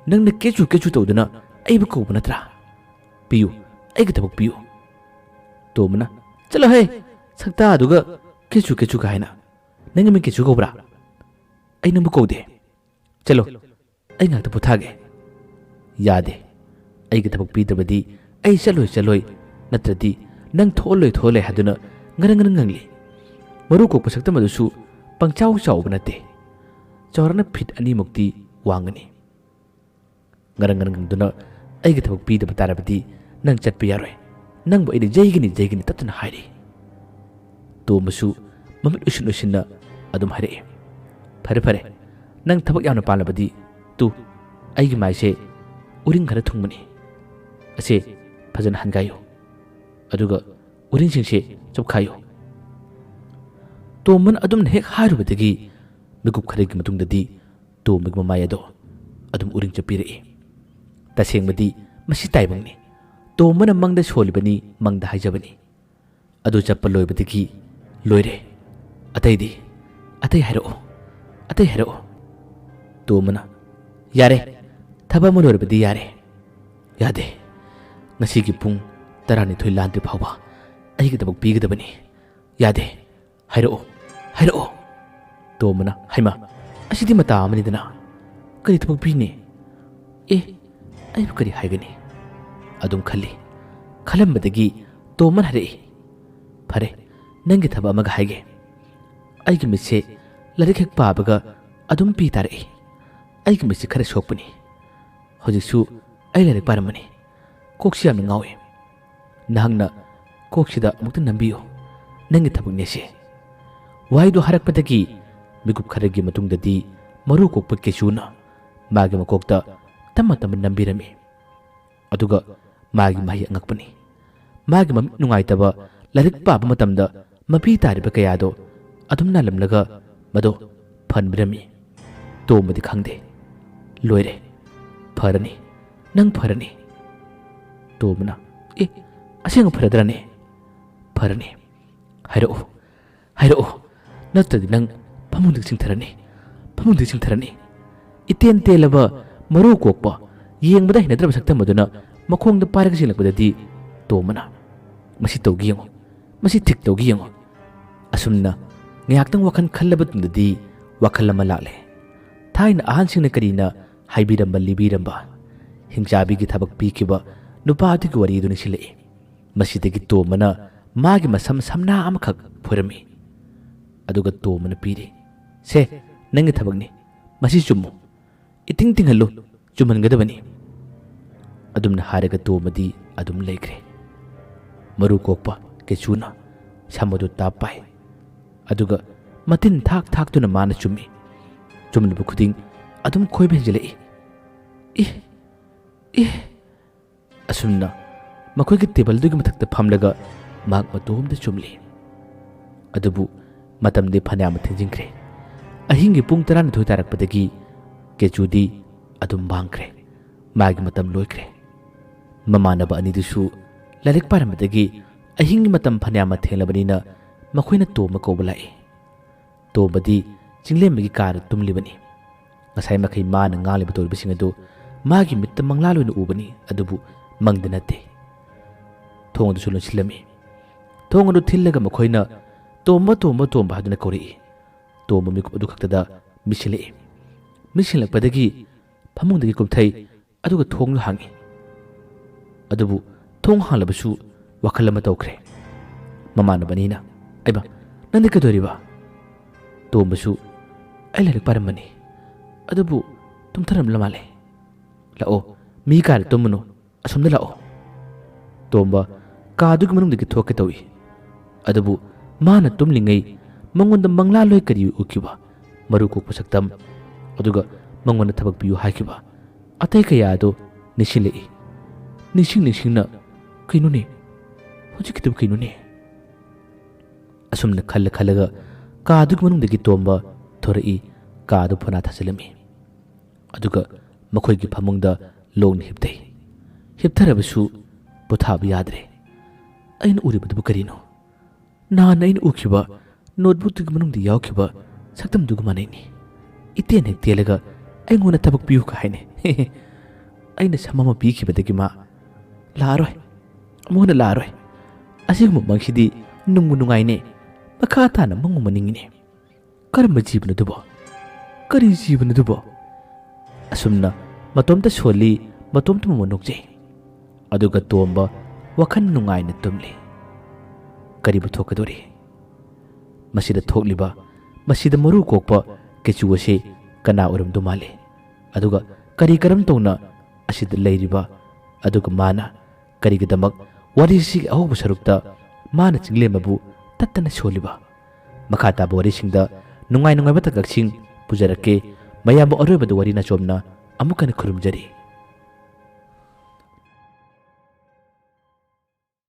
"ꯅꯪꯅ ꯀꯦꯆꯨ ꯀꯦꯆꯨ ꯇꯧꯗꯨꯅ ꯑꯩꯕꯨ ꯀꯧꯕ ꯅꯠꯇ꯭ꯔꯥ? ꯄꯤꯌꯨ, ꯑꯩꯒꯤ ꯊꯕꯛ ꯄꯤꯌꯨ꯫" ꯇꯣꯝꯕꯅ, "ꯆꯠꯂꯣꯍꯦ, ꯁꯛꯇꯥꯗꯨꯒ ꯀꯦꯆꯨ ꯀꯦꯆꯨ ꯀꯥꯏꯅ꯫ ꯅꯪꯒꯤ ꯃꯤꯡ ꯀꯦꯆꯨ ꯀꯧꯕ꯭ꯔꯥ? ꯑꯩ ꯅꯪꯕꯨ ꯀꯧꯗꯦ꯫ ꯆꯠꯂꯣ, ꯑꯩ ꯉꯥꯛꯇ ꯄꯣꯊꯥꯒꯦ꯫" "ꯌꯥꯗꯦ꯫ ꯑꯩꯒꯤ ꯊꯕꯛ ꯄꯤꯗ꯭ꯔꯕꯗꯤ ꯑꯩ ꯆꯠꯂꯣꯏ, ꯆꯠꯂꯣꯏ, ꯅꯠꯇ꯭ꯔꯗꯤ ꯅꯪ ꯊꯣꯛꯍꯜꯂꯣꯏ, ꯊꯣꯛꯍꯜꯂꯣꯏ ꯍꯥꯏꯗꯨꯅ ꯉꯔꯪ ꯉꯔꯪ ꯉꯪꯂꯤ꯫" ꯃꯔꯨ ꯀꯣꯛꯄ ꯁꯛꯇꯝ ꯑꯗꯨꯁꯨ ꯄꯪꯆꯥꯎ ꯆꯥꯎꯕ ꯅꯠꯇꯦ꯫ ꯆꯥꯎꯔꯥꯛꯅ ꯐꯤꯠ ꯑꯅꯤꯃꯨꯛꯇꯤ ꯋꯥꯡꯒꯅꯤ꯫ ꯉꯔꯪ ꯉꯔꯪ ꯉꯪꯗꯨꯅ, "ꯑꯩꯒꯤ ꯊꯕꯛ ꯄꯤꯗꯕ ꯇꯥꯔꯕꯗꯤ ꯅꯪ ꯆꯠꯄ ꯌꯥꯔꯣꯏ꯫ ꯅꯪꯕꯨ ꯑꯩꯅ ꯌꯩꯒꯅꯤ, ꯌꯩꯒꯅꯤ" ꯇꯠꯇꯅ ꯍꯥꯏꯔꯤ꯫ ꯇꯣꯝꯕꯁꯨ ꯃꯃꯤꯠ ꯎꯏꯁꯤꯟ ꯎꯏꯁꯤꯟꯅ ꯑꯗꯨꯝ ꯍꯥꯏꯔꯛꯏ, "ꯐꯔꯦ, ꯐꯔꯦ, ꯅꯪ ꯊꯕꯛ ꯌꯥꯝꯅ ꯄꯥꯝꯂꯕꯗꯤ ꯇꯨ, ꯑꯩꯒꯤ ꯃꯥꯏꯁꯦ ꯎꯔꯤꯡ ꯈꯔ ꯊꯨꯡꯕꯅꯤ꯫ ꯑꯁꯦ ꯐꯖꯅ ꯍꯟꯒꯥꯏꯌꯨ, ꯑꯗꯨꯒ ꯎꯔꯤꯡꯁꯤꯡꯁꯦ ꯆꯞꯈꯥꯏꯌꯨ꯫ ꯇꯣꯝꯕꯅ ꯑꯗꯨꯝꯅ ꯍꯦꯛ ꯍꯥꯏꯔꯨꯕꯗꯒꯤ ꯃꯤꯀꯨꯞ ꯈꯔꯒꯤ ꯃꯇꯨꯡꯗꯗꯤ ꯇꯣꯝꯕꯒꯤ ꯃꯃꯥꯏ ꯑꯗꯣ ꯑꯗꯨꯝ ꯎꯔꯤꯡ ꯆꯞꯄꯤꯔꯛꯏ꯫ ꯇꯁꯦꯡꯕꯗꯤ ꯃꯁꯤ ꯇꯥꯏꯕꯪꯅꯤ꯫ ꯇꯣꯝꯕꯅ ꯃꯪꯗ ꯁꯣꯜꯂꯤꯕꯅꯤ, ꯃꯪꯗ ꯍꯥꯏꯖꯕꯅꯤ꯫ ꯑꯗꯨ ꯆꯠꯄ ꯂꯣꯏꯕꯗꯒꯤ ꯂꯣꯏꯔꯦ꯫ ꯑꯇꯩꯗꯤ? ꯑꯇꯩ ꯍꯥꯏꯔꯛꯑꯣ, ꯑꯇꯩ ꯍꯥꯏꯔꯛꯑꯣ꯫ ꯇꯣꯝꯕꯅ, "ꯌꯥꯔꯦ, ꯊꯕꯛ ꯑꯃ ꯂꯣꯏꯔꯕꯗꯤ ꯌꯥꯔꯦ꯫" "ꯌꯥꯗꯦ, ꯉꯁꯤꯒꯤ ꯄꯨꯡ ꯇꯔꯥꯅꯤꯊꯣꯏ ꯂꯥꯟꯗ꯭ꯔꯤ ꯐꯥꯎꯕ ꯑꯩꯒꯤ ꯊꯕꯛ ꯄꯤꯒꯗꯕꯅꯤ꯫ ꯌꯥꯗꯦ, ꯍꯥꯏꯔꯛꯑꯣ, ꯍꯥꯏꯔꯛꯑꯣ꯫" ꯇꯣꯝꯕꯅ, "ꯍꯩꯃꯥ, ꯑꯁꯤꯗꯤ ꯃꯇꯥ ꯑꯃꯅꯤꯗꯅ, ꯀꯔꯤ ꯊꯕꯛ ꯄꯤꯅꯤ? ꯑꯦ, ꯑꯩꯕꯨ ꯀꯔꯤ ꯍꯥꯏꯒꯅꯤ?" ꯑꯗꯨꯝ ꯈꯜꯂꯤ꯫ ꯈꯜꯂꯝꯕꯗꯒꯤ ꯇꯣꯝꯕꯅ ꯍꯥꯏꯔꯛꯏ, "ꯐꯔꯦ, ꯅꯪꯒꯤ ꯊꯕꯛ ꯑꯃꯒ ꯍꯥꯏꯒꯦ꯫ ꯑꯩꯒꯤ ꯃꯤꯠꯁꯦ ꯂꯥꯏꯔꯤꯛ ꯍꯦꯛ ꯄꯥꯕꯒ ꯑꯗꯨꯝ ꯄꯤ ꯇꯥꯔꯛꯏ꯫ ꯑꯩꯒꯤ ꯃꯤꯠꯁꯦ ꯈꯔ ꯁꯣꯛꯄꯅꯤ꯫ ꯍꯧꯖꯤꯛꯁꯨ ꯑꯩ ꯂꯥꯏꯔꯤꯛ ꯄꯥꯔꯝꯕꯅꯤ꯫ ꯀꯣꯛꯁꯤ ꯌꯥꯝꯅ ꯉꯥꯎꯏ꯫ ꯅꯍꯥꯛꯅ ꯀꯣꯛꯁꯤꯗ ꯑꯃꯨꯛꯇ ꯅꯝꯕꯤꯌꯨ꯫ ꯅꯪꯒꯤ ꯊꯕꯛꯅꯦ ꯁꯤ꯫" ꯋꯥꯍꯩꯗꯨ ꯍꯥꯏꯔꯛꯄꯗꯒꯤ ꯃꯤꯀꯨꯞ ꯈꯔꯒꯤ ꯃꯇꯨꯡꯗꯗꯤ ꯃꯔꯨ ꯀꯣꯛꯄ ꯀꯦꯁꯨꯅ ꯃꯥꯒꯤ ꯃꯀꯣꯛꯇ ꯇꯞꯅ ꯇꯞꯅ ꯅꯝꯕꯤꯔꯝꯃꯤ꯫ ꯑꯗꯨꯒ ꯃꯥꯒꯤ ꯃꯍꯩ ꯑꯉꯛꯄꯅꯤ꯫ ꯃꯥꯒꯤ ꯃꯃꯤꯠ ꯅꯨꯡꯉꯥꯏꯇꯕ ꯂꯥꯏꯔꯤꯛ ꯄꯥꯕ ꯃꯇꯝꯗ ꯃꯄꯤ ꯇꯥꯔꯤꯕ ꯀꯌꯥꯗꯣ ꯑꯗꯨꯝ ꯅꯥꯜꯂꯝꯂꯒ ꯃꯗꯣ ꯐꯟꯕꯤꯔꯝꯃꯤ꯫ ꯇꯣꯝꯕꯗꯤ ꯈꯪꯗꯦ꯫ "ꯂꯣꯏꯔꯦ꯫ ꯐꯔꯅꯤ꯫ ꯅꯪ ꯐꯔꯅꯤ꯫" ꯇꯣꯝꯕꯅ, "ꯑꯦ, ꯑꯁꯦꯡꯕ ꯐꯔꯗ꯭ꯔꯅꯦ?" "ꯐꯔꯅꯤ꯫ ꯍꯥꯏꯔꯛꯑꯣ, ꯍꯥꯏꯔꯛꯑꯣ, ꯅꯠꯇ꯭ꯔꯗꯤ ꯅꯪ ꯐꯃꯨꯡꯗ ꯆꯤꯡꯊꯔꯅꯤ, ꯐꯃꯨꯡꯗ ꯆꯤꯡꯊꯔꯅꯤ꯫" ꯏꯇꯦꯟ ꯇꯦꯜꯂꯕ, ꯃꯔꯨ ꯀꯣꯛꯄ, ꯌꯦꯡꯕꯗ ꯍꯩꯅꯗ꯭ꯔꯕ ꯁꯛꯇꯝ ꯑꯗꯨꯅ ꯃꯈꯣꯡꯗ ꯄꯥꯏꯔꯒ ꯆꯦꯜꯂꯛꯄꯗꯗꯤ ꯇꯣꯝꯕꯅ, "ꯃꯁꯤ ꯇꯧꯒꯦ ꯌꯦꯡꯉꯨ, ꯃꯁꯤ ꯊꯤꯛ ꯇꯧꯒꯦ ꯌꯦꯡꯉꯨ꯫" ꯑꯁꯨꯝꯅ ꯉꯥꯏꯍꯥꯛꯇꯪ ꯋꯥꯈꯜ ꯈꯜꯂꯕ ꯇꯨꯡꯗꯗꯤ ꯋꯥꯈꯜ ꯑꯃ ꯂꯥꯛꯂꯦ꯫ ꯊꯥꯏꯅ ꯑꯍꯟꯁꯤꯡꯅ ꯀꯔꯤꯅ ꯍꯥꯏꯕꯤꯔꯝꯕ ꯂꯤꯕꯤꯔꯝꯕ, ꯍꯤꯡꯆꯥꯕꯤꯒꯤ ꯊꯕꯛ ꯄꯤꯈꯤꯕ ꯅꯨꯄꯥ ꯑꯗꯨꯒꯤ ꯋꯥꯔꯤ ꯑꯗꯨ ꯅꯤꯡꯁꯤꯡꯂꯛꯏ꯫ ꯃꯁꯤꯗꯒꯤ ꯇꯣꯝꯕꯅ ꯃꯥꯒꯤ ꯃꯁꯝ ꯁꯝꯅꯥ ꯑꯃꯈꯛ ꯐꯣꯏꯔꯝꯃꯤ꯫ ꯑꯗꯨꯒ ꯇꯣꯝꯕꯅ ꯄꯤꯔꯤ꯫ "ꯁꯦ, ꯅꯪꯒꯤ ꯊꯕꯛꯅꯤ꯫ ꯃꯁꯤ ꯆꯨꯝꯃꯨ꯫ ꯏꯇꯤꯡ ꯇꯤꯡꯍꯜꯂꯨ꯫ ꯆꯨꯝꯍꯟꯒꯗꯕꯅꯤ꯫" ꯑꯗꯨꯝꯅ ꯍꯥꯏꯔꯒ ꯇꯣꯝꯕꯗꯤ ꯑꯗꯨꯝ ꯂꯩꯈ꯭ꯔꯦ꯫ ꯃꯔꯨ ꯀꯣꯛꯄ ꯀꯦꯆꯨꯅ ꯁꯝ ꯑꯗꯨ ꯇꯥꯞ ꯄꯥꯏ꯫ ꯑꯗꯨꯒ ꯃꯇꯤꯟ ꯊꯥꯛ ꯊꯥꯛꯇꯨꯅ ꯃꯥꯅ ꯆꯨꯝꯃꯤ꯫ ꯆꯨꯝꯂꯤꯕ ꯈꯨꯗꯤꯡ ꯑꯗꯨꯝ ꯈꯣꯏꯕ ꯍꯦꯟꯖꯤꯜꯂꯛꯏ꯫ "ꯏ! "ꯑꯦ!" ꯑꯁꯨꯝꯅ ꯃꯈꯣꯏꯒꯤ ꯇꯦꯕꯜꯗꯨꯒꯤ ꯃꯊꯛꯇ ꯐꯝꯂꯒ ꯃꯍꯥꯛ ꯃꯇꯣꯝꯇ ꯆꯨꯝꯂꯤ꯫ ꯑꯗꯨꯕꯨ ꯃꯇꯝꯗꯤ ꯐꯅꯌꯥꯝ ꯊꯦꯡꯖꯤꯟꯈ꯭ꯔꯦ꯫ ꯑꯍꯤꯡꯒꯤ ꯄꯨꯡ ꯇꯔꯥꯅꯤꯊꯣꯏ ꯇꯥꯔꯛꯄꯗꯒꯤ ꯀꯦꯆꯨꯗꯤ ꯑꯗꯨꯝ ꯃꯥꯡꯈ꯭ꯔꯦ꯫ ꯃꯥꯒꯤ ꯃꯇꯝ ꯂꯣꯏꯈ꯭ꯔꯦ꯫ ꯃꯃꯥꯟꯅꯕ ꯑꯅꯤꯗꯨꯁꯨ ꯂꯥꯏꯔꯤꯛ ꯄꯥꯔꯝꯕꯗꯒꯤ ꯑꯍꯤꯡꯒꯤ ꯃꯇꯝ ꯐꯅꯌꯥꯝ ꯊꯦꯡꯂꯕꯅꯤꯅ ꯃꯈꯣꯏꯅ ꯇꯣꯝꯕ ꯀꯧꯕ ꯂꯥꯛꯏ꯫ ꯇꯣꯝꯕꯗꯤ ꯆꯤꯡꯂꯦꯝꯕꯒꯤ ꯀꯥꯗ ꯇꯨꯝꯂꯤꯕꯅꯤ꯫ ꯉꯁꯥꯏ ꯃꯈꯩ ꯃꯥꯅ ꯉꯥꯡꯂꯤꯕ ꯇꯧꯔꯤꯕꯁꯤꯡ ꯑꯗꯨ ꯃꯥꯒꯤ ꯃꯤꯠꯇ ꯃꯪꯂꯥꯜ ꯑꯣꯏꯅ ꯎꯕꯅꯤ, ꯑꯗꯨꯕꯨ ꯃꯪꯗ ꯅꯠꯇꯦ꯫ ꯊꯣꯡ ꯑꯗꯨꯁꯨ ꯂꯣꯟꯁꯤꯜꯂꯝꯃꯤ꯫ ꯊꯣꯡ ꯑꯗꯨ ꯊꯤꯜꯂꯒ ꯃꯈꯣꯏꯅ "ꯇꯣꯝꯕ, ꯇꯣꯝꯕ, ꯇꯣꯝꯕ" ꯍꯥꯏꯗꯨꯅ ꯀꯧꯔꯛꯏ꯫ ꯇꯣꯝꯕ ꯃꯤꯀꯨꯞ ꯑꯗꯨ ꯈꯛꯇꯗ ꯃꯤꯠꯁꯤꯜꯂꯛꯏ꯫ ꯃꯤꯠꯁꯤꯜꯂꯛꯄꯗꯒꯤ ꯐꯃꯨꯡꯗꯒꯤ ꯀꯨꯝꯊꯩ, ꯑꯗꯨꯒ ꯊꯣꯡꯗꯨ ꯍꯥꯡꯏ꯫ ꯑꯗꯨꯕꯨ ꯊꯣꯡ ꯍꯥꯡꯂꯕꯁꯨ ꯋꯥꯈꯜ ꯑꯃ ꯇꯧꯈ꯭ꯔꯦ꯫ ꯃꯃꯥꯟꯅꯕꯅꯤꯅ, "ꯑꯩꯃ, ꯅꯪꯗꯤ ꯀꯩꯗꯧꯔꯤꯕ?" ꯇꯣꯝꯕꯁꯨ, "ꯑꯩ ꯂꯥꯏꯔꯤꯛ ꯄꯥꯔꯝꯕꯅꯤ, ꯑꯗꯨꯕꯨ ꯇꯨꯝꯊꯔꯝꯂ ꯃꯥꯜꯂꯦ꯫ ꯂꯥꯛꯑꯣ, ꯃꯤ ꯀꯥꯗ ꯇꯨꯝꯃꯨꯅꯨ, ꯑꯁꯣꯝꯗ ꯂꯥꯛꯑꯣ꯫" ꯇꯣꯝꯕ ꯀꯥꯗꯨꯒꯤ ꯃꯅꯨꯡꯗꯒꯤ ꯊꯣꯛꯀꯦ ꯇꯧꯏ꯫ ꯑꯗꯨꯕꯨ ꯃꯥꯅ ꯇꯨꯝꯂꯤꯉꯩ ꯃꯉꯣꯟꯗ ꯃꯪꯂꯥꯜ ꯑꯣꯏ ꯀꯔꯤ ꯎꯈꯤꯕ, ꯃꯔꯨ ꯀꯣꯛꯄ ꯁꯛꯇꯝ, ꯑꯗꯨꯒ ꯃꯉꯣꯟꯗ ꯊꯕꯛ ꯄꯤꯌꯨ ꯍꯥꯏꯈꯤꯕ ꯑꯇꯩ ꯀꯌꯥ ꯑꯗꯨ ꯅꯤꯡꯁꯤꯡꯂꯛꯏ꯫ ꯅꯤꯡꯁꯤꯡ ꯅꯤꯡꯁꯤꯡꯅ, "ꯀꯩꯅꯣꯅꯦ? ꯍꯧꯖꯤꯛꯀꯤꯗꯨꯕꯨ ꯀꯩꯅꯣꯅꯦ?" ꯑꯁꯨꯝꯅ ꯈꯜꯂ ꯈꯜꯂꯒ ꯀꯥꯗꯨꯒꯤ ꯃꯅꯨꯡꯗꯒꯤ ꯇꯣꯝꯕ ꯊꯣꯔꯛꯏ, ꯀꯥꯗꯨ ꯐꯣꯅꯥ ꯊꯥꯖꯤꯜꯂꯝꯃꯤ꯫ ꯑꯗꯨꯒ ꯃꯈꯣꯏꯒꯤ ꯐꯃꯨꯡꯗ ꯂꯣꯡꯅ ꯍꯤꯞꯊꯩ꯫ ꯍꯤꯞꯊꯔꯕꯁꯨ ꯄꯣꯊꯥꯕ ꯌꯥꯗ꯭ꯔꯦ꯫ "ꯑꯩꯅ ꯎꯔꯤꯕꯗꯨꯕꯨ ꯀꯔꯤꯅꯣ? ꯅꯍꯥꯟ ꯑꯩꯅ ꯎꯈꯤꯕ ꯅꯣꯠꯕꯨꯛꯇꯨꯒꯤ ꯃꯅꯨꯡꯗ ꯌꯥꯎꯈꯤꯕ ꯁꯛꯇꯝꯗꯨꯒ ꯃꯥꯟꯅꯩꯅꯦ꯫ ꯏꯇꯦꯟ ꯍꯦꯛ ꯇꯦꯜꯂꯒ ꯑꯩꯉꯣꯟꯗ ꯊꯕꯛ ꯄꯤꯌꯨꯒ ꯍꯥꯏꯅꯦ꯫" ꯑꯩꯅ ꯁꯝ ꯑꯃ ꯄꯤꯈꯤꯕꯗꯒꯤ ꯃꯥ ꯂꯥꯛꯑꯔꯣꯏ, ꯑꯃꯨꯛ ꯍꯟꯅ ꯂꯥꯛꯑꯔꯣꯏ꯫ ꯑꯁꯤꯒꯨꯝꯕ ꯃꯪꯁꯤꯗꯤ ꯅꯨꯡꯕꯨ ꯅꯨꯡꯉꯥꯏꯅꯦ꯫ ꯃꯈꯥ ꯇꯥꯅ ꯃꯪꯕꯨ ꯃꯪꯅꯤꯡꯉꯤꯅꯦ꯫ ꯀꯔꯝꯕ ꯖꯤꯕꯅꯣ ꯑꯗꯨꯕꯣ? ꯀꯔꯤ ꯖꯤꯕꯅꯣ ꯑꯗꯨꯕꯣ? ꯑꯁꯨꯝꯅ ꯃꯇꯣꯝꯇ ꯁꯣꯜꯂꯤ, ꯃꯇꯣꯝꯇ ꯃꯃꯣꯟ ꯅꯣꯛꯆꯩ꯫ ꯑꯗꯨꯒ ꯇꯣꯝꯕ ꯋꯥꯈꯜ ꯅꯨꯡꯉꯥꯏꯅ ꯇꯨꯝꯂꯤ꯫ ꯀꯔꯤꯕꯨ ꯊꯣꯛꯀꯗꯧꯔꯤ? ꯃꯁꯤꯗ ꯊꯣꯛꯂꯤꯕ, ꯃꯁꯤꯗ ꯃꯔꯨ ꯀꯣꯛꯄ ꯀꯦꯆꯨ ꯑꯁꯤ ꯀꯅꯥ ꯑꯣꯏꯔꯝꯗꯧ ꯃꯥꯜꯂꯤ? ꯑꯗꯨꯒ ꯀꯔꯤ ꯀꯔꯝ ꯇꯧꯅ ꯑꯁꯤꯗ ꯂꯩꯔꯤꯕ? ꯑꯗꯨꯒ ꯃꯥꯅ ꯀꯔꯤꯒꯤꯗꯃꯛ ꯋꯥꯔꯤꯁꯤꯒꯤ ꯑꯍꯧꯕ ꯁꯔꯨꯛꯇ ꯃꯥꯅ ꯆꯤꯡꯂꯦꯝꯕꯕꯨ ꯇꯠꯇꯅ ꯁꯣꯜꯂꯤꯕ? ꯃꯈꯥ ꯇꯥꯕ ꯋꯥꯔꯤꯁꯤꯡꯗ ꯅꯨꯡꯉꯥꯏ ꯅꯨꯡꯉꯥꯏꯕ ꯇꯥꯡꯀꯛꯁꯤꯡ ꯄꯨꯖꯔꯛꯀꯦ꯫ ꯃꯌꯥꯝꯕꯨ ꯑꯔꯣꯏꯕꯗ ꯋꯥꯔꯤ ꯅꯆꯣꯝꯅ ꯑꯃꯨꯛ ꯍꯟꯅ ꯈꯨꯔꯨꯝꯖꯔꯤ꯫